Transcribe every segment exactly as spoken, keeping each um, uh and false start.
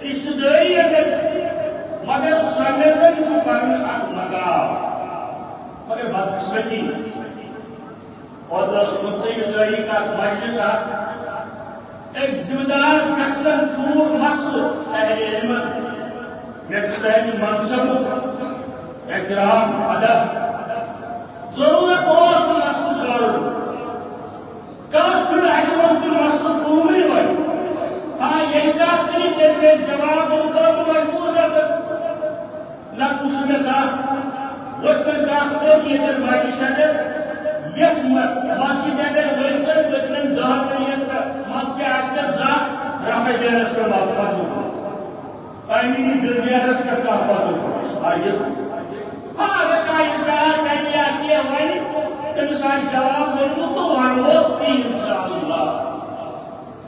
رشتہ داری اگر، مگر سنتن چھُ پنُن اکھ مقام۔ مگر بدقسمتی، اوترٕ ٲس پٕنٛژٕہمہِ تٲریٖخ اکھ مجلس اکھ، أکۍ ذمہٕ دار شخصن چھوٗڑ مسلہٕ اہل علمن۔ مےٚ چھُ تہنٛدِ منصبُک احترام، ادب۔ ضروٗرت اوس نہٕ مسلہٕ شورُک۔ کانٛہہ چھُنہٕ اَسہِ منٛز تہِ مسلہٕ تُلنٕے وۄنۍ۔ ہاں، ییٚلہِ کانٛہہ تُلہِ، تیٚلہِ چھِ أسۍ جواب دِنہٕ خٲطرٕ مجبوٗر گژھان۔ نَتہٕ وٕچھ مےٚ کانٛہہ، وۄتھان کانٛہہ تہٕ ییٚتٮ۪ن مجلس اندر، یَتھ م-، مسجد اندر ؤتھۍ زَن پٔتمٮ۪ن دَہَن ؤرِین منٛز کیٛاہ آسہِ مےٚ زانٛہہ رۄپَے دینَس پٮ۪ٹھ مطلب؟ آمینی بِلڈیرس پٮ۪ٹھ کانٛہہ پَتہٕ آیہِ۔ ہاں، اگر کانٛہہ اِنکار کَرِ یا کینٛہہ وَنہِ، تٔمِس آسہِ جواب ووٚنمُت تہٕ وَنوس تہِ اِنشاءاللہ۔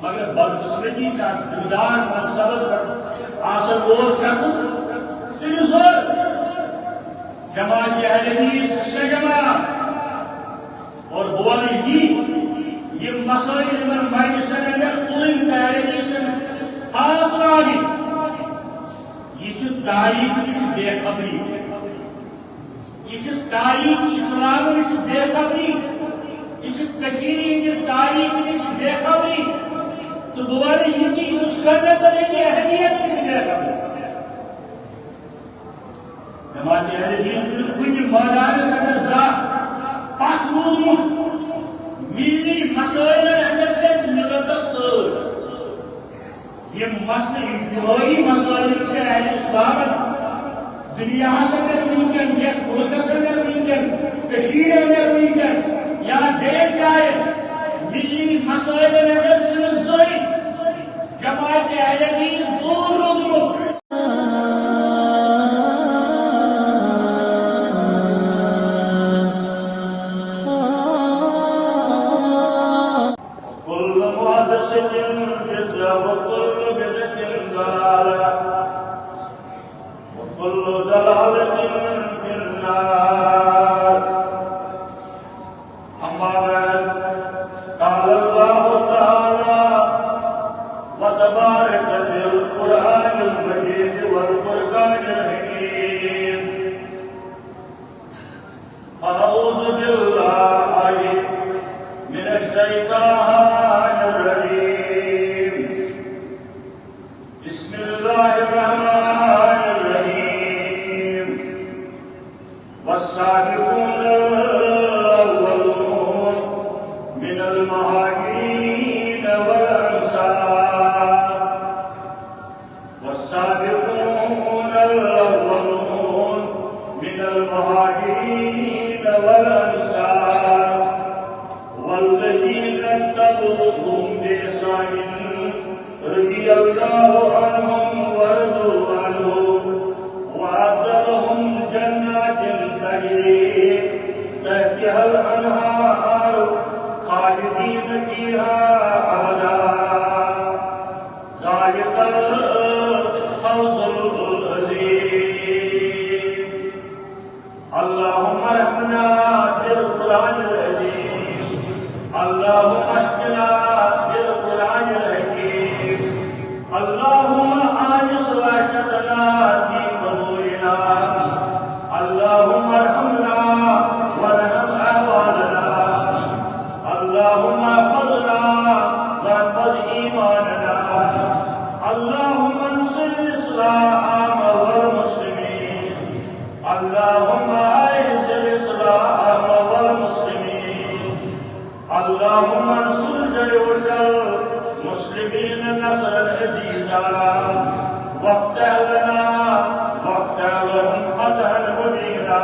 مگر بدقسمتی چھِ اَتھ ذمہٕ دار منصبس پٮ۪ٹھ آسن وول شخص، تٔمِس اوس جماعت اہل حدیث سہ جماعت۔ اور بولے یہِ، یِم مسائل یِمن مجلسن اندر تُلٕنۍ تہٕ اہل حدیثن خاص لاگٕنۍ، یہِ چھُ تاریخ نِش بے خبری۔ یہِ چھِ تاریخ اسلام نِش بے خبری۔ یہِ چھِ کٔشیٖرِ ہِنٛدِ تاریخ نِش بے خبری۔ تہٕ بہٕ وَنہٕ یہِ تہِ، یہِ چھُ سنتن ہٕنٛدِ اہمیت نِش بے خبری۔ جماعت اہل حدیث چھُنہٕ کُنہِ مٲدانس اندر زانٛہہ پتھ روٗدمُت۔ ملی مسٲیلن اندر چھِ أسۍ ملتس سۭتۍ۔ یِم مسلہٕ، اجتمٲعی مسٲیل چھِ اہل اسلامن دُنیاہس اندر وٕنکیٚن، یتھ مُلکس اندر وٕنکیٚن، کٔشیٖرِ اندر وٕنکیٚن یا بیٚین جاین، ملی مسٲیلن اندر چھُنہٕ زٕہٕنۍ جماعت اہل حدیث دوٗر روٗدمُت۔ كل محدثة بدعة وكل بدعة ضلالة وكل ضلالة في النار. أما بعد، قال الله تعالى وتبارك في القرآن المجيد والفرقان الحميد: أعوذ بالله من الشيطان الرجيم. بسم الله الرحمن الرحيم. والسابقون الأولون من المهاجرين والأنصار، والسابقون الأولون من المهاجرين والأنصار، والذين اتبعوهم بإحسان رضي الله عنهم ورضوا عنه، وأعد لهم جنات تجري تحتها الأنهار خالدين فيها أبدا. ذلك الفوز العظيم. اللهم ارحمنا بالقرآن العظيم. اللهم اشفنا بالقرآن الحكيم. اللهم آنس وحشتنا في قبورنا. اللهم ارحمنا وارحم أهوالنا. اللهم احفظنا واحفظ إيماننا. اللهم انصر الإسلام والمسلمين. اللهم أعز الإسلام والمسلمين. اللهم انصر جيوش المسلمين نصرا عزيزا، وافتح لنا وافتح لهم فتحا مبينا،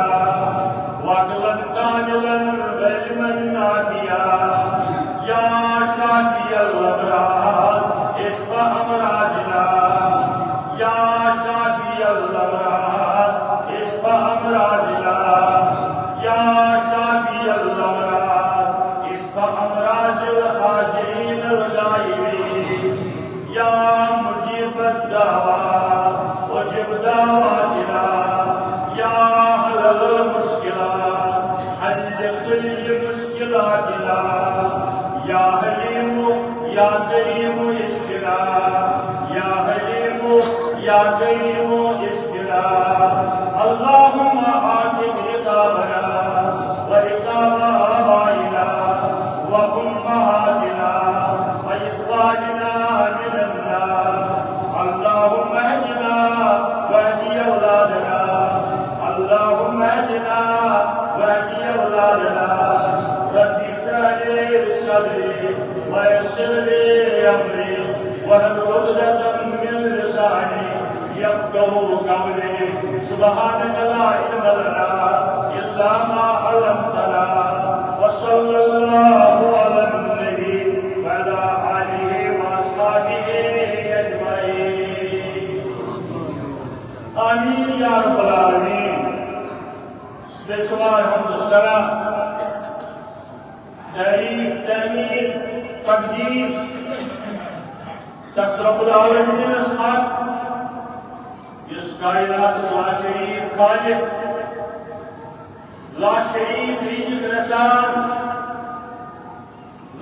وعقلا كاملا وعلما نافعا. يا شافي الأمراض اشف أمراضنا. يا شافي الأمراض اشف أمراضنا. يا شافي الأمراض اشف أمراض الحاضرين الغائبين. يا مجيب الدعوات أجب دعواتنا. يا حلل المشكلات حل كل مشكلاتنا. يا حليم يا كريم اشفنا. يا حليم يا كريم اشفنا. اللهم اعتق رقابنا ورقاب آبائنا وأمهاتنا وإخواننا من النار. اللهم اهدنا واهد أولادنا. اللهم اهدنا واهد أولادنا. رب اشرح لي صدري ويسر لي أمري واحلل عقدة من لساني يفقهوا قولي. سبحانك لا علم لنا إلا ما علمتنا. وصلى الله على النبي وعلى آله وأصحابه أجمعين. آمين يا رب العالمين. بے شمار حمد و ثنا، تعریف، تحمید، تقدیس تس رب العالمینس حق، یُس کائنات لا شریک خالق، لا شریک رزق رسان،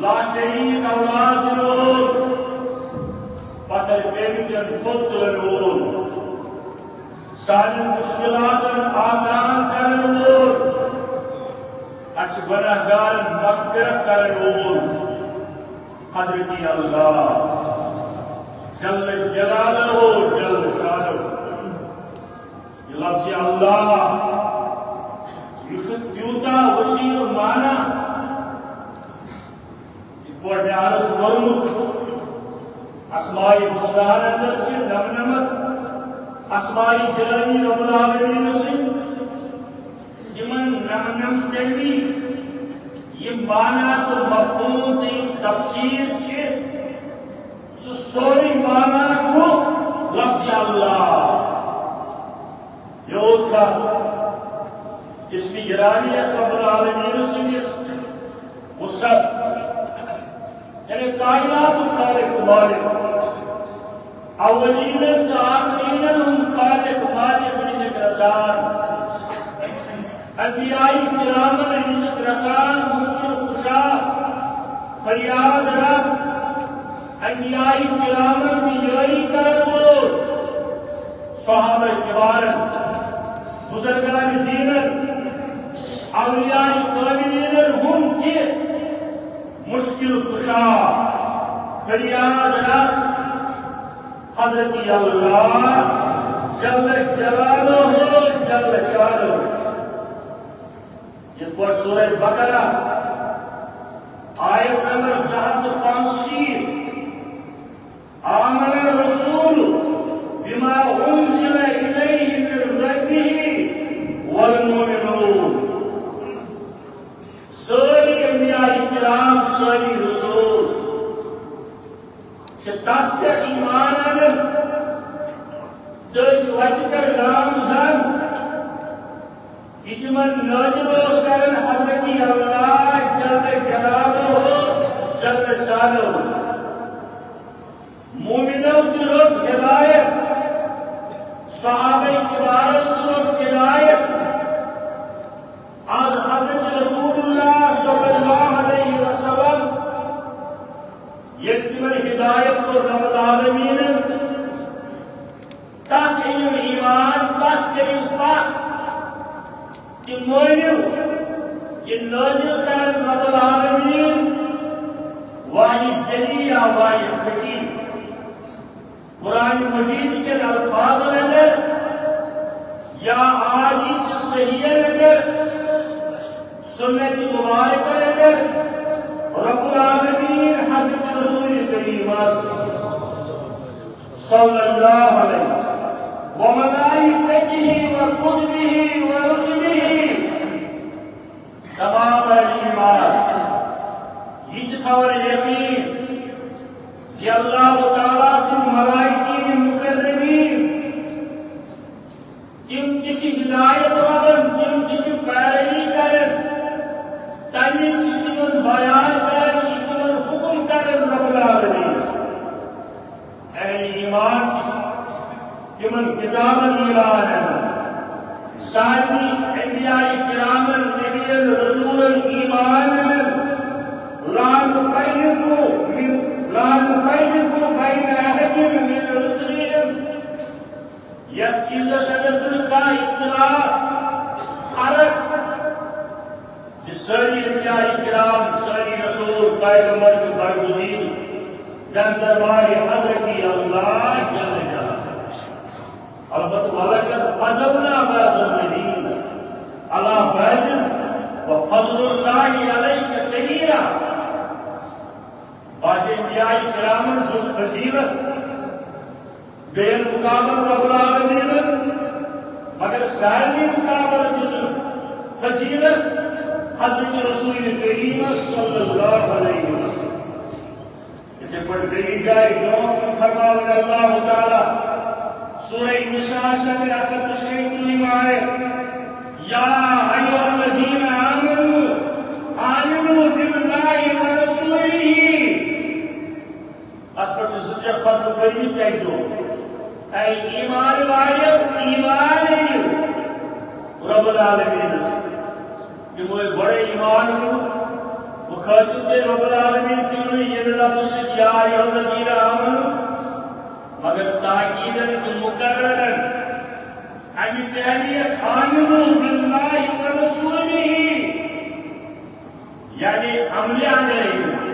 لا شریک اولاد دِنہٕ وول، پتھر پیمٕتٮ۪ن پھوٚت تُلن وول، سانٮ۪ن مشکلاتن آسان کرن وول، اسہِ گناہگارن مغفرت کرن وول حضرت اللہ جل جلالہ جل شانہ۔ یہ لفظ اللہ، یہ چھُ تیوٗتاہ وسیع معنی، یِتھ پٲٹھۍ مےٚ عرض کوٚرمُت، اسماء حسناہن اندر چھِ نمنمت اسماء گرامی رب العالمین سٕنٛدۍ۔ یِمن نمنمتن یہِ معنی تہٕ مفہوم تہٕ یہِ تفسیر چھِ، سُہ سورُے معنی چھُ لفظ اللہ۔ یوت چھا اسم گرامی یس رب العالمین سٕنٛدِس وسعت، یعنی کائنات خالق مالک، اولینن تہٕ آخرینن ہُنٛد خالق مالک رزق رسان، انبیاء کرامن رزق رسان، مشکل کشا، فریاد رس، انبیاء کرامن تہِ یٲری کرن وول، صحابہ کبارن، بزرگان دینن، اولیاء کاملینن ہُنٛد تہِ مشکل کشا، فریاد رس حضرت اللہ جل جلالہ جل شانہ۔ یِتھ پٲٹھۍ سورہ بقرہ آیت نمبر زٕ ہتھ تہٕ پانٛژشیٖتھ، آمن الرسول بما انزل الیہ من ربہ والمؤمنون۔ سٲری انبیاء کرام، سٲری رسول چھِ تتھ پٮ۪ٹھ ایمان انان، تٔتھۍ وتہِ پٮ۪ٹھ گامزن، یہِ تِمن نٲزِل اوس کران حضرت اللہ جل جلالہ جل شانہ۔ مومنو تہِ رٔٹ ہدایت، صحابہ کبارو تہِ رٔٹ ہدایت۔ از حضرت رسول اللہ صلی اللہ علیہ وسلم ییٚلہِ تِمن ہدایت کوٚر رب العالمینن، تتھ أنِو ایمان، تتھ کٔرِو پژھ، تہِ مٲنِو، یہِ نٲزِل کرن رب العالمین وحی جلی یا وحی خفی۔ قرآن مجید کٮ۪ن الفاظن اندر یا احادیث صحیحن اندر، سنت مبارکن اندر، رب العالمین حضرت رسول کریمس صلی اللہ علیہ وملائکتہ وکتبہ ورسلہ، تمام ایمان، یہِ تہِ تھاوان یقین زِ اللہ تعالیٰ سٕنٛدۍ ملائکین مقربین، تِم تہِ چھِ ہدایت لبان، تِم تہِ چھِ پیروی کران، تَمِچ یہِ تِمن بیان کران، یہِ تِمن حکم کران رب العالمین۔ اہل ایمان تہِ چھِ تِمن کتابن ایمان انان، سارنٕے انبیاء کرامن، نبین، رسولن ایمان انان۔ لا نفرق من، لا نفرق بین احد من رسلہ۔ یتھ چیزس اندر چھُنہٕ کانٛہہ اختلاف، فرق، زِ سٲری انبیاء کرام، سٲری رسول، پیغمبر چھِ برگزیدٕ در دربارِ حضرت اللہ جل جلالہ۔ البتہ ولقد فضلنا بعض النبیین علی بعض وفضل اللہ علیک کبیرا۔ بعض انبیاء کرامن دیُت فضیلت، بیٚیَن مقامن رب العالمینن، مگر سارنٕے مقامن دیُت فضیلت حضرت رسول کریم صلی اللہ علیہ وسلم۔ یِتھے پٲٹھۍ بیٚیہِ جایہِ برونٛہہ کُن فرماوان اللہ تعالیٰ سورہ نساء اندر اکھ ہتھ تہٕ شیٚیہِ ترٛہِم آیت، یا ایھا الذین آمنوا آمنوا باللہ ورسولہ۔ اتھ پٮ۪ٹھ چھِ زٕ ترٛےٚ فرقہٕ پٔرمٕتۍ تۄہہِ برونٛہہ۔ اے ایمان والٮ۪و، ایمان أنِو رب العالمینس۔ تِمو ییٚلہِ گۄڈَے ایمان اوٚن، مُخٲطِب گٔے رب العالمین تِمنٕے، ییٚمہِ لفظہٕ سۭتۍ یا ایھا الذین آمنوا، مگر تاکیدن تہٕ مقررن اَمہِ فعلیت آمنوا باللہ ورسولہ، یعنی عملِ اندر أنِو،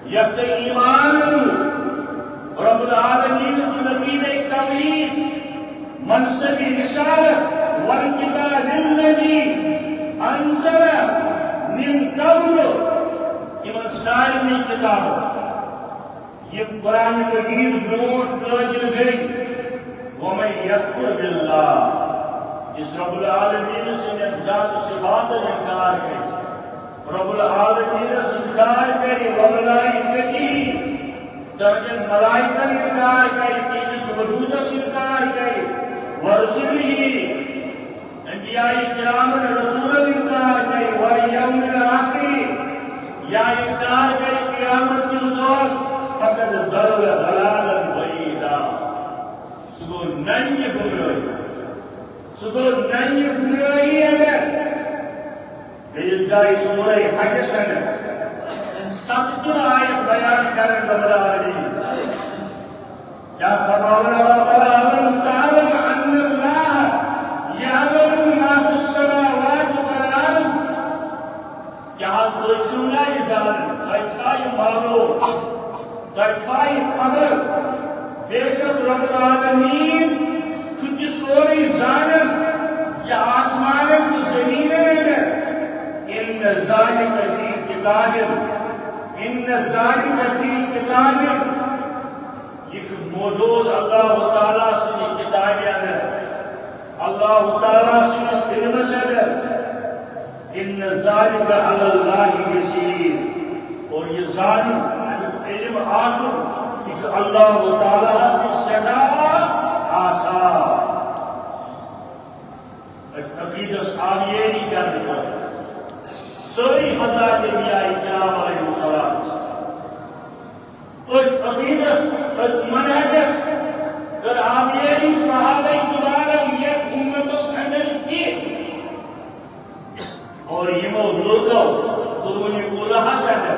یتھ تُہۍ ایمان أنِو، رب العالمین سُنٛد عقیدہ توحید، منصب رسالت، والکتاب الذی انزل من قبل، یِمن سارنٕے کتابن، یِم قرآن مجید برونٛٹھ نازل گٔے، ومن یکفر باللہ، یُس رب العالمین سٕنٛدٮ۪ن ذات و صفاتن انکار کرِ، رب العالمینس انکار کرِ، وملائکتہ، تہنٛدٮ۪ن ملائکن انکار کرِ، تِہنٛدِس وجودس انکار کرِ، ورسلہ، انبیاء کرامن رسولن انکار کرِ، والیوم الآخر، یا انکار کرِ قیامت کِس دۄہس، فقد ضل ضلالا بعیدا۔ سُہ گوٚو ننہِ گمرٲہی۔ سُہ گوٚو ننہِ گمرٲہی اندر۔ بیٚیہِ جایہِ سورہ حجس اندر ستترٕہ آیت بیان کرن رب العالمین۔ کیا فرماوان اللہ تعالیٰ، الم تعلم ان اللہ یعلم ما فی السماوات والارض۔ کیا حال تُہۍ چھِو نا یہِ زانان؟ تۄہہِ چھا یہِ معلوم؟ تۄہہِ چھا یہِ خبر؟ بے شک رب العالمین چھُ تہِ سورُے زانان، یہِ آسمانن تہٕ زٔمیٖنن اندر۔ ان ذلک فی کتاب، ان ذلک فی کتاب۔ یہِ چھُ موجود اللہ تعالیٰ سٕنٛدِ کتابہِ اندر، اللہ تعالیٰ سٕنٛدِس علمس اندر۔ ان ذلک علی اللہ یسیر۔ اور یہِ زانُن، امیُک علم آسُن، یہِ چھُ اللہ تعالیٰ ہس نِش سٮ۪ٹھاہ آسان۔ عقیدس آبیٲری کرنہٕ خٲطرٕ۔ سٲری حضرات انبیاء کرام علیہ السلام أتھۍ عقیدس، أتھۍ منہجس کٔر آبیٲری صحابہ کرامن یتھ امتس اندر تہِ۔ اور یِمو لوٗکو قرون اولاہس اندر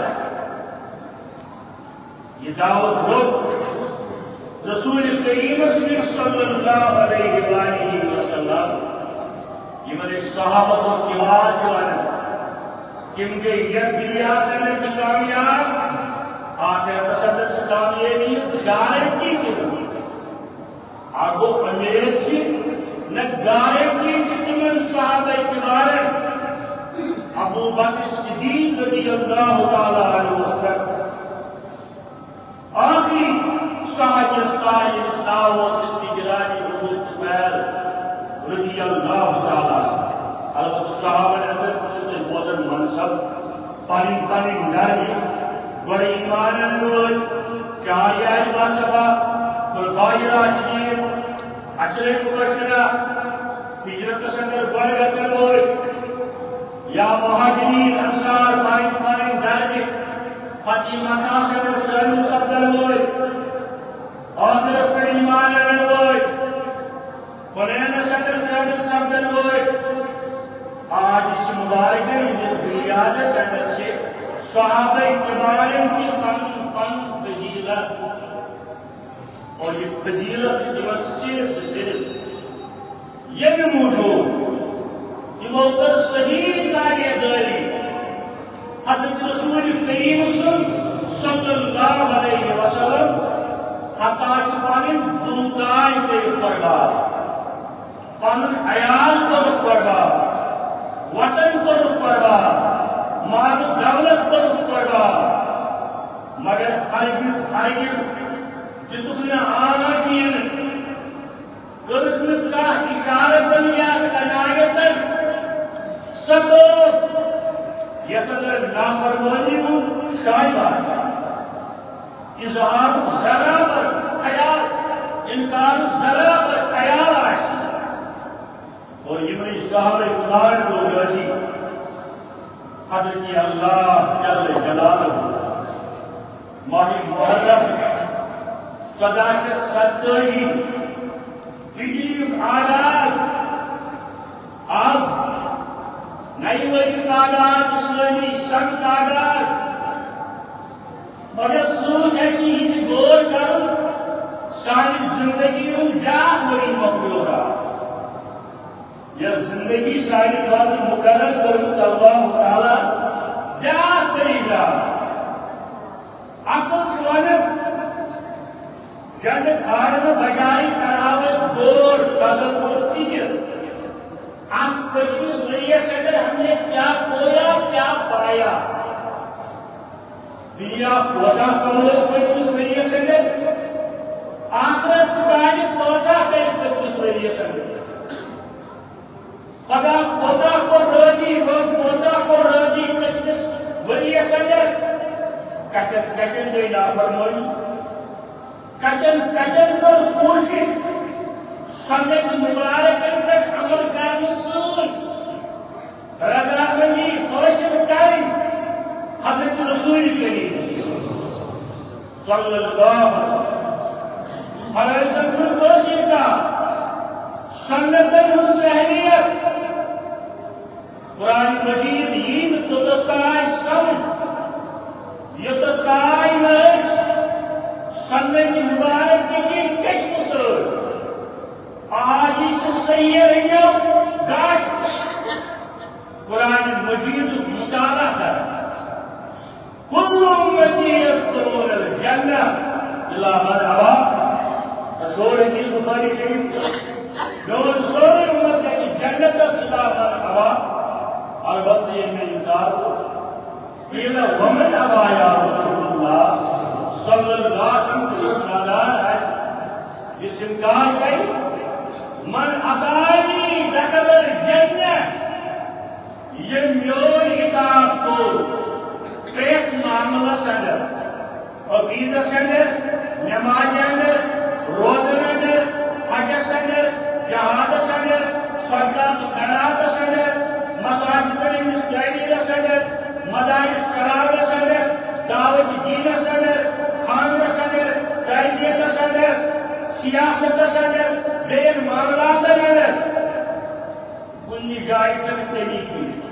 یہِ دعوت روٚٹ رسول کریمس نِش صلی اللہ علیہ وآلہ وسلم۔ یِمن أسۍ صحابہ الکبار چھِ ونان۔ تِم گٔے یتھ دُنیاہس اندر تہِ کامیاب، آخرتس اندر چھِ کامیٲبی ہٕنٛز گارنٹی تِمن۔ اکھ گوٚو اُمید چھِ، نہ گارنٹی چھِ تِمن صحابہ کرامن۔ ابو بکر صدیق رضی اللہ تعالیٰ عنہ اوس پٮ۪ٹھ۔ آخری صحابی یس ناو، ییٚمِس ناو اوس استقلال ابو طفیل رضی اللہ تعالیٰ عنہ۔ البتہ صحابن اندر تہِ چھِ تۄہہِ بوزان منصب، پنٕنۍ پنٕنۍ درجہٕ۔ گۄڈٕ ایمان انن وٲلۍ، چار یارِ باصفا، خلفاء راشدین، عشرہ مبشرہ، ہجرتس اندر گۄڈٕ گژھن وٲلۍ، یا مہاجرین انصار، پنٕنۍ پنٕنۍ درجہٕ، فتح مکہ اندر شٲمِل سپدن وٲلۍ، ٲخرس پٮ۪ٹھ ایمان انن وٲلۍ، حنینس اندر شٲمِل سپدن وٲلۍ۔ آج چھِ مبارکن ہٕنٛدِس بُنیادس اندر چھِ صحابہ کرامن تہِ پنُن پنُن فضیلت۔ اور یہِ فضیلت چھِ تِمن صرف تہٕ صرف پنٕنۍ زُو تام کٔرِتھ قۄربان، پنُن عیال کوٚرُکھ قۄربان، وطن کوٚرُکھ قۄربان، مال و دولت کوٚرُکھ قۄربان، مگر ہرگز، ہرگز دِتُکھ نہٕ آنچ یِنہٕ، کٔرٕکھ نہٕ کانٛہہ اِشارتن یا کنایتن۔ سۄ کٲم یَتھ اندر نافرمٲنی ہُنٛد شایبہ آسہِ۔ اظہارُک ذرا بر خیال، انکارُک ذرا بر خیال آسہِ۔ اور یِمنٕے صحابہ کرام گوٚو رٲضی حضرت اللہ جل جلالہ۔ ماہ محرم، ژۄداہ شیٚتھ ستٲجی ہجری یُک آغاز، آز نَیہِ ؤریُک آغاز، اسلٲمی سنُک آغاز، مگر سۭتۍ اَسہِ یہِ تہِ غور کرُن، سانہِ زندگی ہُنٛد بیٛاکھ ؤری مۄکلیو راتھ۔ یۄس زندگی سانہِ خٲطرٕ مقرر کٔرمٕژ اللہ تعالیٰ، بیٛاکھ ؤری راتھ۔ عقل چھُ وَنان، جنڈٕ کھارنہٕ بجایہِ کرہاو أسۍ غور، تدبر، فکر۔ اتھ پٔتمِس ؤریَس اندر ہم نے کیا کھویا، کیا پایا؟ دنیا کوتاہ کموو پٔتمِس ؤریَس اندر؟ آخرت چھُ کالہِ کۭژاہ کرِ پٔتمِس ؤریَس اندر؟ خدا کوتاہ کوٚر رٲضی، رب کوتاہ کوٚر رٲضی پٔتمِس ؤریَس اندر؟ کتٮ۪ن کتٮ۪ن گٔے نافرمٲنی؟ کتٮ۪ن کتٮ۪ن کٔر کوٗشش سنت مبارکن پٮ۪ٹھ عمل کرنہٕ سۭتۍ رضامندی حٲصِل کرٕنۍ حضرت رسول کریم صلی اللہ علیہ وسلم۔ فرٲیضن چھُنہٕ کٲنٛسہِ اِنکار، سنتن ہٕنٛز اہمیت۔ قرآن مجید یی نہٕ توٚتتھ تام سمجھ، یوٚتتھ تام نہٕ أسۍ سنت مبارک کہِ کینٛہہ چشمہٕ سۭتۍ، احادیث صحیحہ ہٕنٛدیو گاشو قرآن مجیدُک مطالعہ کرو۔ کل امتی یدخلون الجنہ الا من ابا۔ سورہ حدیث بخاری شریف، میون سورُے امت گژھِ جنتس الا من ابا، البتہ ییٚمۍ مےٚ انکار کوٚر۔ قیل ومن ابا یا رسول اللہ؟ صلی اللہ علیہ وسلم، یُس نادان آسہِ، یُس انکار کرِ، من اطاعنی دخل الجنہ۔ ییٚمۍ میون اطاعت کوٚر پرٛٮ۪تھ معاملس اندر، عقیدس اندر، نمازِ اندر، روزن اندر، حجس اندر، جہادس اندر، صدقات و خیراتس اندر، مساجدن ہٕنٛدِس تعمیرس اندر، مدارس چلاونس اندر، دعوت دینس اندر، خاندرس اندر، تعزیتس اندر، سیاستس اندر، بیٚین معاملاتن اندر۔ کُنہِ جایہِ چھنہٕ طریٖقٕے۔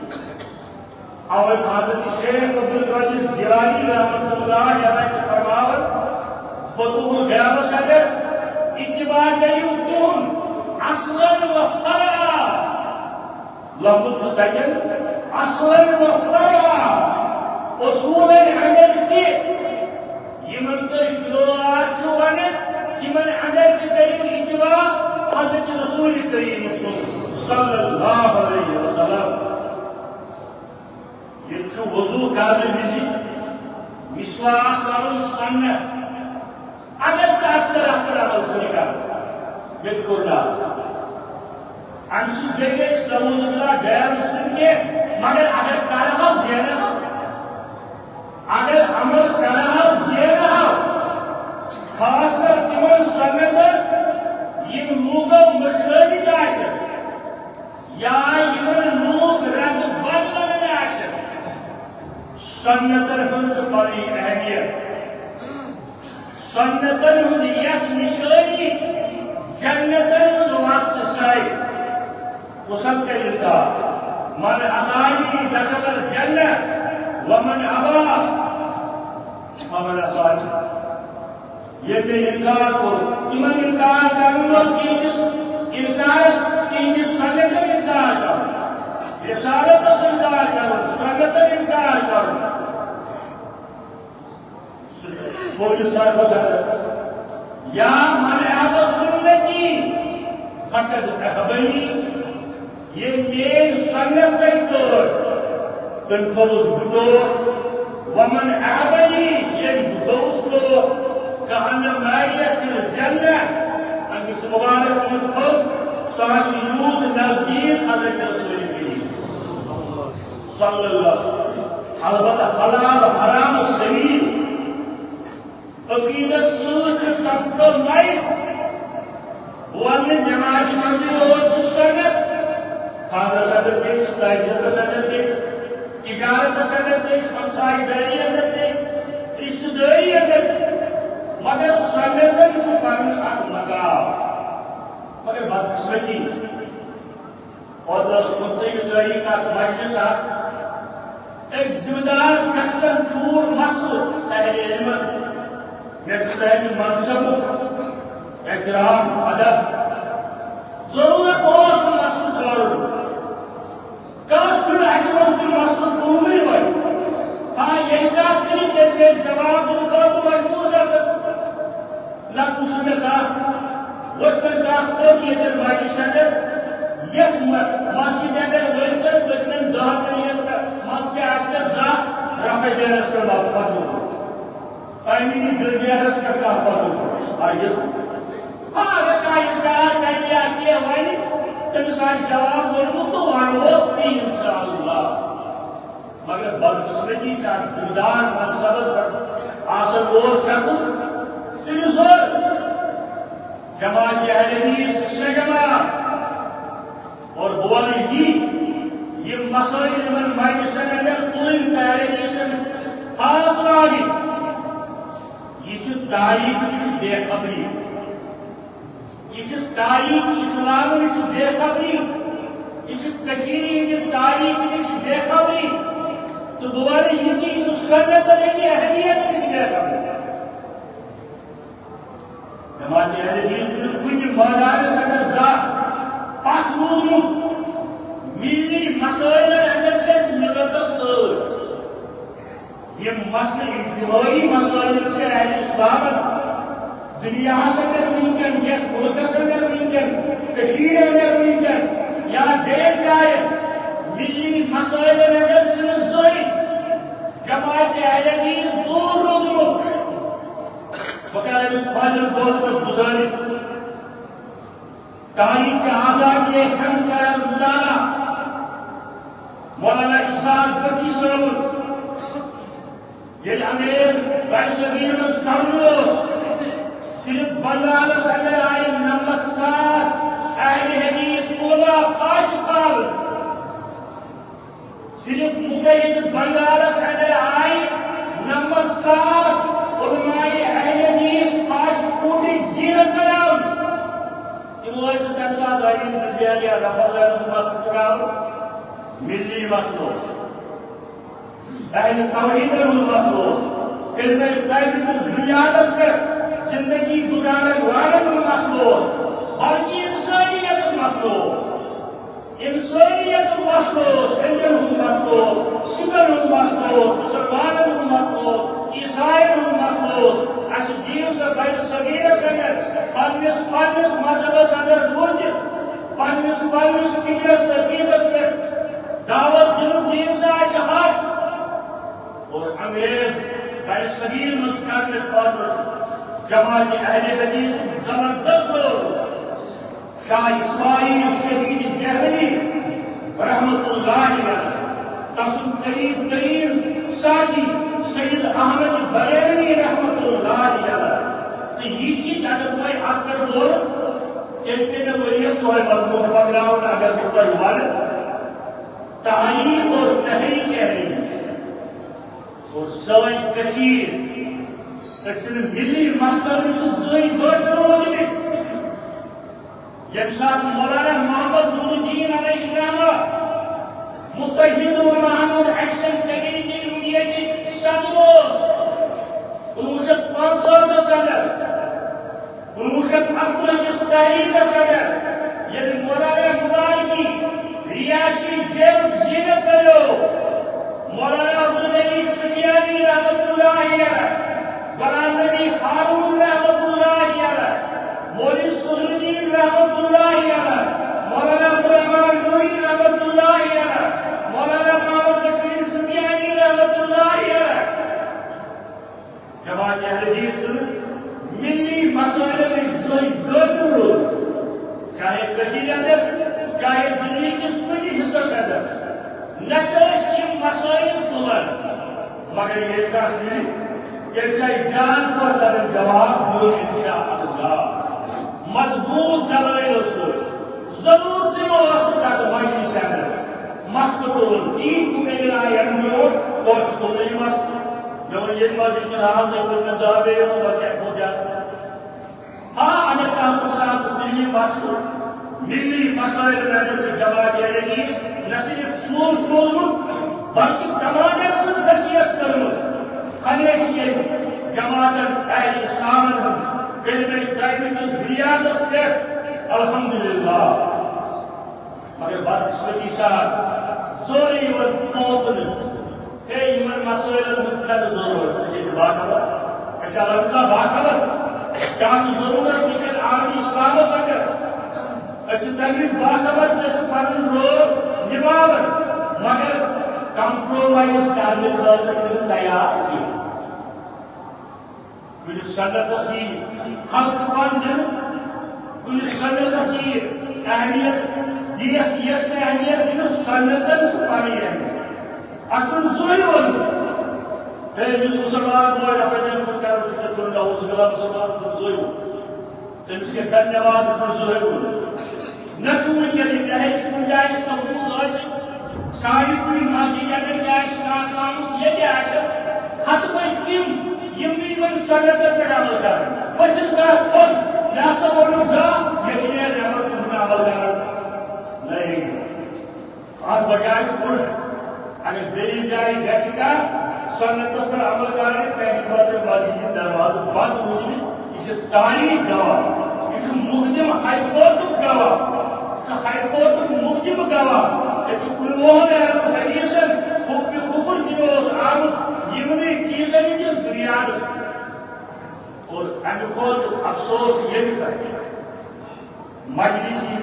اوے چھُ حضرت شیخ عبدالقادر جیلانی رحمتہ اللہ علیہ تہِ فرماوان، فتح الغیبس اندر، اتباع کٔرِو تِہُنٛد اصلاً و فرعاً۔ لفظ چھُ تتٮ۪ن اصلاً و فرعاً، اصوٗلن اندر تہِ۔ یِمن تُہۍ فروعات چھِو ونان، تِمن اندر تہِ کٔرِو اتباع حضرت رسول کریم سُنٛد صلی اللہ علیہ وسلم۔ ییٚتہِ چھُ وضوٗ کرنہٕ وِزِ مسواک کرُن سنت۔ اگر ژٕ اکثر اتھ پٮ۪ٹھ عمل چھُنہٕ کران، مےٚ تہِ کوٚر نہٕ۔ امہِ سۭتۍ گٔے أسۍ نعوذ باللہ غیر مسلم کینٛہہ، مگر اگر کرہو زینہو، اگر عمل کرہو زینہو، خاص کر تِمن سنتن یِم لوٗکو مٔشرٲومٕتۍ آسن یا یِمن لوٗکھ رد بد ونان آسن، سنتن ہٕنٛز چھِ پنٕنۍ اہمیت۔ سنتن ہٕنٛز یتھ نشٲنی، جنتن ہٕنٛز وتھ چھِ سۄے۔ کُس حظ کرِ انکار؟ من اطاعنی دخل الجنہ ومن ابا فمن عصانی۔ ییٚمۍ مےٚ انکار کوٚر، تِمن انکار کرُن گوٚو تِہنٛدِس انکارس، تِہنٛدِس سنتن انکار کرُن، رسالتس انکار کرُن، سنتن انکار کرُن۔ سُہ پولیس طرفس اندر۔ یا من احب سنتی فقد احبنی، ییٚمۍ میٲنۍ سنت زن کٔر، تٔمۍ تھوٚوُس بہٕ ٹوٹھ۔ ومن احبنی، ییٚمۍ بہٕ تھوٚوُس ٹوٹھ، کأن معی فی الجنہ، أمِس مبارک مُتھُن، سُہ آسہِ یوٗت نزدیٖک حضرت رسول کریم صلی اللہ علیہ وسلم۔ البتہ حلال حرام سبیل عقیدس سۭتۍ تہٕ تمتو مَے۔ بہٕ وَنہٕ نہٕ نمازِ منٛزٕے یوت چھُ سنت، خانٛدرس اندر تہِ چھُ، تٲجرس اندر تہِ چھُ، تجارتس اندر تہِ چھُ، ہمسایہِ دٲری اندر تہِ چھُ، رشتہٕ دٲری اندر تہِ چھُ۔ مگر سنتن چھُ پنُن اکھ مقام۔ مگر بدقسمتی، اوترٕ ٲس پٕنٛژٕہمہِ تٲریٖخ اکھ مجلس اکھ۔ أکۍ ذمہٕ دار شخصن چھوٗڑ مسلہٕ اہل علمن۔ مےٚ چھُ تُہنٛدِ منصبُک احترام، ادب۔ ضروٗرت اوس نہٕ مسلہٕ چھوڑُن۔ کانٛہہ چھُنہٕ اَسہِ منٛز تہِ مسلہٕ تُلنٕے وۄنۍ۔ ہاں، ییٚلہِ کانٛہہ تُلہِ، تیٚلہِ چھِ أسۍ جواب دِنہٕ خٲطرٕ مجبوٗر گژھان۔ نتہٕ وُچھ مےٚ کانٛہہ، وۄتھن کانٛہہ تھوٚد ییٚتٮ۪ن مجلسہِ اندر، یتھ م-، مسجدِ اندر ؤتھۍ زن پٔتمٮ۪ن دہن ؤرین منٛز کیٛاہ آسہِ مےٚ زانٛہہ رفع دینس پٮ۪ٹھ لفظ پرنومُت؟ تعمیری بلڈیرس پٮ۪ٹھ کانٛہہ پرنومُت؟ آ، یہِ۔ ہاں، اگر کانٛہہ انکار کرِ یا کینٛہہ ونہِ، تٔمِس آسہِ جواب ووٚنمُت تہٕ ونہوس تہِ انشاءاللہ۔ مگر بدقسمتی چھِ اکھ ذمہ دار منصبس پٮ۪ٹھ آسن وول شخص، تٔمِس اوس جماعت اہل حدیث سے جماعت۔ اور بہٕ وَنہٕ یی، یِم مسائل یِمن مجلسن اندر تُلٕنۍ تہٕ اہل حدیثن خاص لاگٕنۍ، یہِ چھِ تاریخ نِش بے خبری۔ یہِ چھِ تاریخ اسلام نِش بے خبری، یہِ چھِ کٔشیٖرِ ہِنٛدِ تاریخ نِش بے خبری۔ تہٕ بہٕ وَنہٕ یہِ تہِ، یہِ چھُ سنتن ہِنٛدِ اہمیت نِش بے خبری۔ جماعت اہل حدیث چھُنہٕ کُنہِ مٲدانس اندر زانٛہہ پتھ روٗدمُت۔ ملی مسائلن اندر چھِ أسۍ ملتس سۭتۍ۔ یِم مسلہٕ اجتمٲعی مسٲیِل چھِ اہل اسلامن دُنیاہس اندر وٕنکیٚن، یتھ مُلکس اندر وٕنکیٚن، کٔشیٖرِ اندر وٕنکیٚن یا بیٚیَن جاین، ملی مسٲیِلن اندر چھُنہٕ زٕہٕنۍ جماعت اہل حدیث دوٗر روٗدمُت۔ بہٕ کرٕ أمِس فاضل دوستس گُزٲرِش، تاریخ آزادی ہند کرن مطالعہ مولانا اسحاق بخشی صٲبُن۔ ییٚلہِ انگریز برصغیر منٛز قبضہٕ اوس، صرف بنگالس اندر آیہِ نمتھ ساس اہل حدیث علماء پھاسہِ کھالنہٕ۔ صرف متحدٕ بنگالس اندر آیہِ نمتھ ساس علماء اہل حدیث پھاسہِ کوٗٹٕکۍ زیٖنت بناونہٕ۔ تِمو ٲسۍ نہٕ تَمہِ ساتہٕ ربیع الدہلہ یا رفعت دین ہُنٛد مسلہٕ چھُڑاوُن، ملی مسلہٕ اوس۔ اہل توحیدن ہُنٛد مسلہٕ اوس۔ کلمہ طیبہ کِس بنیادس پٮ۪ٹھ زندگی گُزارن والٮ۪ن ہُنٛد مسلہٕ اوس، بلکہِ انسٲنیتُک مسلہٕ اوس۔ انسانیت مسلہٕ اوس، ہیٚندٮ۪ن ہُنٛد مسلہٕ اوس، سِکَن ہُنٛد مسلہٕ اوس، مُسلمانَن ہُنٛد مسلہٕ اوس، عیسایَن ہُنٛد مسلہٕ اوس۔ اَسہِ دِیِو سا برصغیٖرَس اندر پننِس، پننِس مذہبَس اندر روٗزِتھ، پننِس، پننِس فِکرَس عقیٖدَس پٮ۪ٹھ دعوت دِنُک دِیِو سا اَسہِ حق۔ اور انگریز برصغیٖر منٛز کرنہٕ خٲطرٕ چھُ جماعت اہل حدیثُک زبردست رول۔ شاہ اسماعیل شہید دہلوی رحمت اللہ علیہ، تسُنٛد قریب ترین ساتھی سید احمد بریلوی رحمت اللہ علیہ۔ تہٕ یہِ چیٖز اگر تۄہہِ اتھ پٮ۪ٹھ بولو، تیٚلہِ پیٚیہِ مےٚ ؤریَس یِہوٚے مضموٗن پکناوُن، اگر بہٕ تۄہہِ وَنہٕ، تعلیم اور تحریک اہل حدیث اور سٲنۍ کٔشیٖر، أسۍ چھِنہٕ ملی مسلہٕ نِش زٕہٕنۍ گٲنٛٹہٕ روٗدمٕتۍ۔ ییٚمہِ ساتہٕ مولانا محمد نور الدین علیہ الرحمہ متحد و معنون ایکشن کمیٹی انڈیا کی صدر اوس، کُنوُہ شیٚتھ پانٛژہٲٹھس اندر، کُنوُہ شیٚتھ اکترٕہس تحریکس اندر، ییٚلہِ مولانا مبارکی رہاشی جیلُک زیٖنت بنیو، مولانا عبدالغنی شکیانی رحمت اللہ علیہ، غلام نبی ہارون رحمت اللہ علیہ، کٔشیٖرِ اندر، چاہے دُنیہٕ کِس کُنہِ حصس اندر، نہ چھِ أسۍ یِم مسٲیِل تُلان، مگر ییٚلہِ کانٛہہ تُلہِ، تیٚلہِ چھِ اَسہِ جان پٲٹھۍ تَتٮ۪ن جواب دیُن، انشاءاللہ۔ مضبوٗط دلٲیلو سۭتۍ۔ ضروٗرتٕے اوس نہٕ تَتھ مجلسہِ اندر مسلہٕ تُلُن۔ تیٖتۍ مُقرر آیہِ اَمہِ برٛونٛٹھ، تورٕ چھُ تُلنٕے مسلہٕ۔ مےٚ ووٚن، ییٚتہِ مسجد منٛز آو، تُہۍ کوٚر مےٚ دَہ بیٚیہِ ووٚن، وۄنۍ کیٛاہ، بہٕ کیٛاہ؟ ہاں، اگر کانٛہہ کُنہِ ساتہٕ دِلی مسلہٕ ملی مسائل نظر سے جماعت اہل حدیث نہ صرف سوچ سوزمُت، بلکہ کمانڈر سٕنٛز حیثیت کٔرمٕژ۔ ہمیشہ ییٚلہِ جماعتن اہل اسلامن ہُنٛد کلمہ طیبہ کِس بنیادس پٮ۪ٹھ، الحمدللہ، مگر بدقسمتی سان سورُے یِوان ٹھوکہٕ۔ ہے، یِمن مسٲیلن ہٕنٛز چھنہٕ ضروٗرت۔ أسۍ چھِ باخبر۔ أسۍ چھِ الحمدللہ باخبر۔ کیٛاہ چھُ ضروٗرت وٕنکیٚن عالمی اسلامس اندر؟ أسۍ چھِ تَمہِ وِزِ باخبر تہٕ أسۍ چھِ پنُن رول نِباوان، مگر کمپرومایز کرنہٕ خٲطرٕ چھِنہٕ تیار کینٛہہ۔ کُنہِ سنتس یی حق پن دِنہٕ، کُنہِ سنتس یی اہمیت دِنس، یس نہٕ اہمیت دِنہٕ، سنتن چھُ پنٕنۍ اہمیت۔ اَسہِ چھُنہٕ زٕہٕنۍ ووٚنمُت، ہے، یُس مُسلمان بوے رۄپے دِنہٕ چھُنہٕ کران، سُہ کیٛاہ چھُنہٕ نعوذ باللہ مُسلمان، چھُنہٕ زٕہٕنۍ ووٚنمُت۔ تٔمِس کیٛاہ کرنہِ واد چھُنہٕ زٕہٕنۍ ووٚنمُت۔ نہ چھُ وٕنکیٚن یہِ، مےٚ ہیٚکہِ کُنہِ جایہِ ثبوٗت ٲسِتھ، سانہِ کُنہِ مسجدِ اگر تہِ آسہِ کانٛہہ ژامُت، ییٚتہِ آسہِ، ہتہٕ بٔدۍ تِم، یِم نہٕ یِمن سنتس پٮ۪ٹھ عمل کران۔ پٔتھِم کتھ تھوٚد، مےٚ ہسا ووٚنُکھ زانٛہہ، ییٚتہِ نیرِ نٮ۪بر، ژٕ چھُکھ نہٕ عمل کران۔ نہ، یہِ اتھ بجایہِ چھُ الٹہٕ۔ اگر بیٚیہِ جایہِ گژھِ کانٛہہ سنتس پٮ۪ٹھ عمل کرنہِ، تہنٛدِ خٲطرٕ مسجدِ ہٕنٛدۍ دروازٕ بنٛد روٗدمٕتۍ۔ یہِ چھِ تاریخ گواہ، یہِ چھُ مقدم ہائی کورٹُک گواہ، سُہ ہائی کورٹُک مقدم گواہ، ییٚتہِ کُنوُہن اہل حدیثن حکمِ کفر دِنہٕ اوس آمُت یِمنٕے چیٖزن ہٕنٛدِس بُنیادس پٮ۪ٹھ۔ اور امہِ کھۄتہٕ افسوس ییٚمہِ کتھِ، مجلسی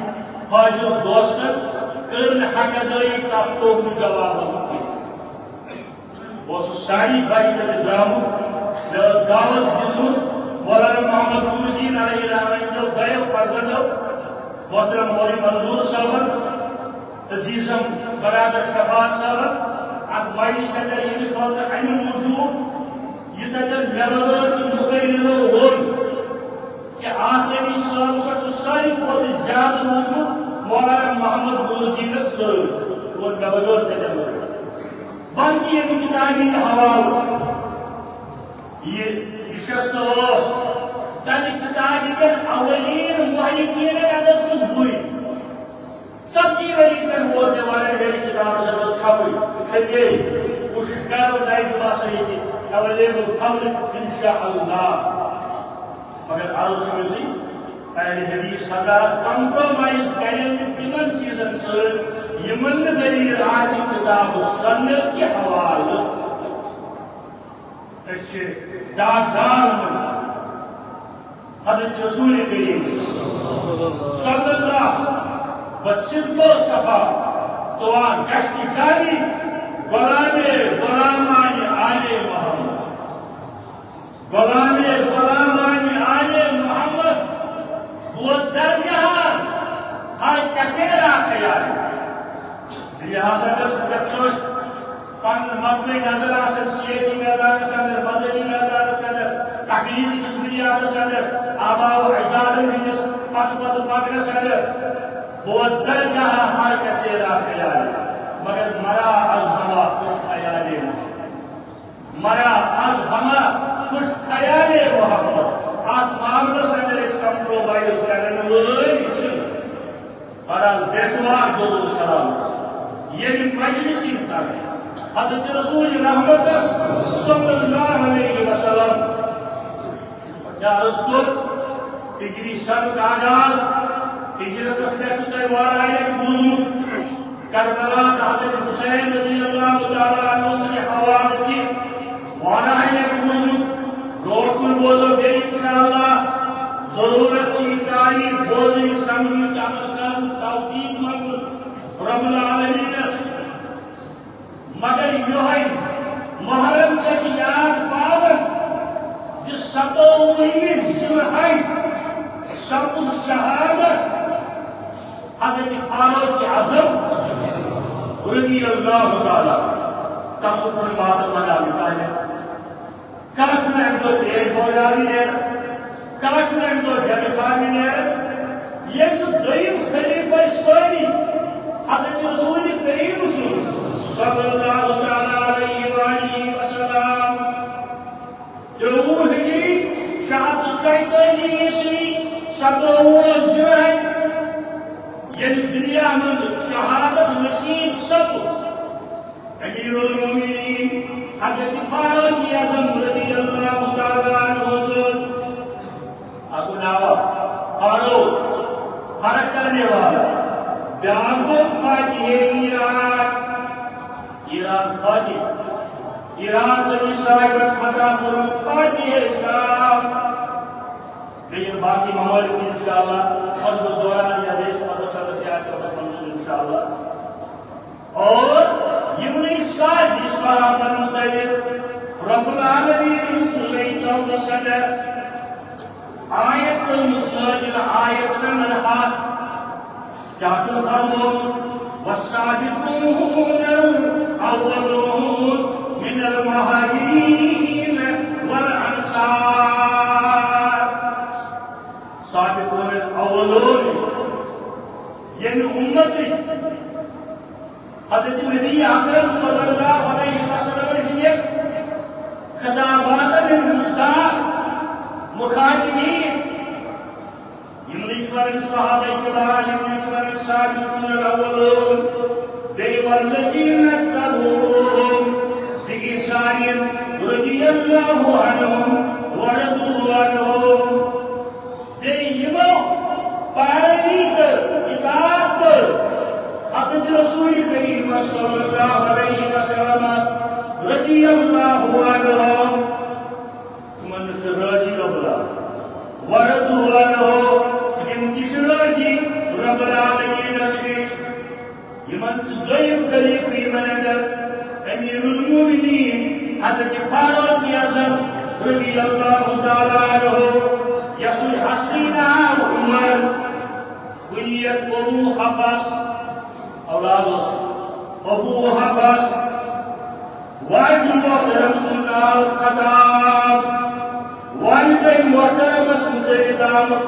فاضل دوستن کٔر نہٕ حق ادٲیی، تس توٚگ نہٕ جواب دِنُک کینٛہہ۔ بہٕ اوسُس ساری بھائی تتہِ درٛامُت، مےٚ ٲس دعوت دِژمٕژ مولانا محمد نور الدین علیہ رحمہ ہٕنٛدیو دۄیو فرزندو، محترم مولوی منظور صٲبن، عزیزم برادر شفاعت صٲبن، اتھ مجلسہِ اندر یِنہٕ خٲطرٕ امہِ موٗجوٗب، یہِ تتٮ۪ن مےٚ بغٲر تہٕ مُقررو ووٚن، کہ آخری صٲب سا چھُ ساروی کھۄتہٕ زیادٕ روٗدمُت مولانا محمد نور الدینس سۭتۍ، اور مےٚ بغٲر تہِ مےٚ بغٲر۔ بلکہ ییٚمہِ کِتابہِ ہُنٛد حوالہٕ یہِ، یہِ شستہٕ اوس، تَمہِ کِتابہِ ہٕنٛدٮ۪ن اولین محققینن اندر چھُس بٕے۔ ژتجی ؤری پٮ۪ٹھ ووت مےٚ ورٲے میٛانہِ کِتابہٕ سَر منٛز چھپٕنۍ۔ چھپے۔ کوٗشِش کرو نَیہِ جُمعہ سۭتۍ تہِ ایویلیبل تھاونٕچ، انشاءاللہ۔ مگر عرض چھُ یُتُے، اہل حدیث حضرات کمپرومائز کرن نہٕ تِمن چیٖزن سۭتۍ، یِمن نہٕ دلیل آسہِ کِتاب و سنت کہِ حوالہٕ۔ أسۍ چھِ داغدار وۄنۍ حضرت رسول کریم صلی اللہ بصدق و صفا تواں دشت جانی غلام غلامان آل محمد۔ غلام غلامان آل محمد، وہ درگاہ ہر کسیرا خیال۔ یہِ ہسا گژھِ پرٛٮ۪تھ کٲنٛسہِ پنُن مقمِ نظر آسن، سیٲسی میدانس اندر، مذہبی میدانس اندر، تقلید کِس بنیادس اندر، آبا و اجدادن ہٕنٛدِس پتہٕ پتہٕ پکنس اندر۔ بہٕ وَتہٕ درگاہ ہر کسے را خیال، مگر مرا از ہوا خوش خیالے محمد۔ مرا از ہوا خوش خیالے محمد۔ اتھ معاملس اندر أسۍ کمپرومائز کرن وٲلۍ چھِ۔ بہرحال، بے شمار درود و سلام ییٚمہِ مجلسی طرفہٕ حضرت رسول رحمتس صلی اللہ علیہ وسلم۔ مےٚ عرض کوٚر، ہجری سنُک آغاز، ہجرتس پٮ۪ٹھ چھُ تۄہہِ واریاہ لٹہِ بوٗزمُت، کربلا تہٕ حضرت حسین رضی اللہ تعالیٰ عنہ سٕنٛدِ حوالہٕ تہِ واریاہ لٹہِ بوٗزمُت۔ برونٛٹھ کُن بوزو بیٚیہِ انشاءاللہ۔ ضروٗرت چھِ یہِ تاریخ بوزٕنۍ، سمجھنٕچ، عمل کرنُک، توفیق منٛگُن رب العالمینس۔ مگر یۄہے محرم چھِ اَسہِ یاد پاوان زِ ستووُہمہِ ذی الحج سپُد شہادت۔ حضرت فاروق اعظم رضی اللہ تعالیٰ عنہ، تسُنٛد چھُنہٕ وعدٕ بناونہٕ کانٛہہ۔ کانٛہہ چھُنہٕ اَمہِ دۄہ تیز فوجاوی نیران، کانٛہہ چھُنہٕ اَمہِ دۄہ ڈیبہِ فارمہِ نیران۔ ییٚمہِ سُہ دوٚیِم خلیفہ ثانی حضرت رسول کریم سُنٛد صلی اللہ تعالیٰ علیہ وآلہ وسلم، ترٛۆوُہ ہجری، شےٚ ہَتھ تہٕ ژۄیتٲجی عیسوی، ستووُہ ذی الحج، ییٚلہِ دُنیا منٛز شہادت نصیب سپُد، امیر المومنین حضرت فاروق اعظم رضی اللہ تعالیٰ عنہ سُنٛد اکھ ناو فاروق، فرق کرنے والا، بیٛاکھ گوٚو فاتح ایران، ایران فاتح، ایران زمین صاحب فتح کوٚرمُت فاتح شام۔ بیٚیہِ یِم باقی ممالک چھِ انشاءاللہ خطبس دوران یا بیٚیِس خطبس اندر تہِ آسہِ رۄبس منظوٗر انشاءاللہ۔ اور یِمنٕے سادِ صحابن متعلق رب العالمین سُنٛد سنت آیت نازل، آیت نمبر ہتھ۔ کیٛاہ چھُ فرمومُت؟ والسابقون الأولون من المهاجرين والأنصار۔ سابقون الأولون، ییٚمہِ اُمتٕکۍ حضرت نبی اکرم صلی اللہ علیہ وسلم ہٕنٛدِ خطاباتن ہٕنٛدۍ مصداق، مخاطبین، یِمنٕے چھِ وَنان صحابہ کرام، یِمنٕے چھِ وَنان سابقون الاولون۔ بیٚیہِ والذین اتبعوہم بإحسان رضی اللہ عنہم ورضوا عنہ۔ بیٚیہِ یِمو پیروی کٔر، اطاعت کٔر حضرت رسول کریم صلی اللہ علیہ وسلم رضی اللہ عنہم۔ تِمن چھِ رٲضی رب العالمین۔ ورضوا عنہ، تِم تہِ چھِ رٲضی رب العالمینس نِش۔ یِمن چھُ دوٚیِم خلیفہٕ یِمن اندر امیر المومنین حضرت فاروق اعظم رضی اللہ تعالیٰ عنہ، یسُے اصلی ناو عمر، کنیت ابو حفص، اولاد اوس ابو حفص، والد محترم سُنٛد ناو خطاب، والد محترمس متعلق آمُت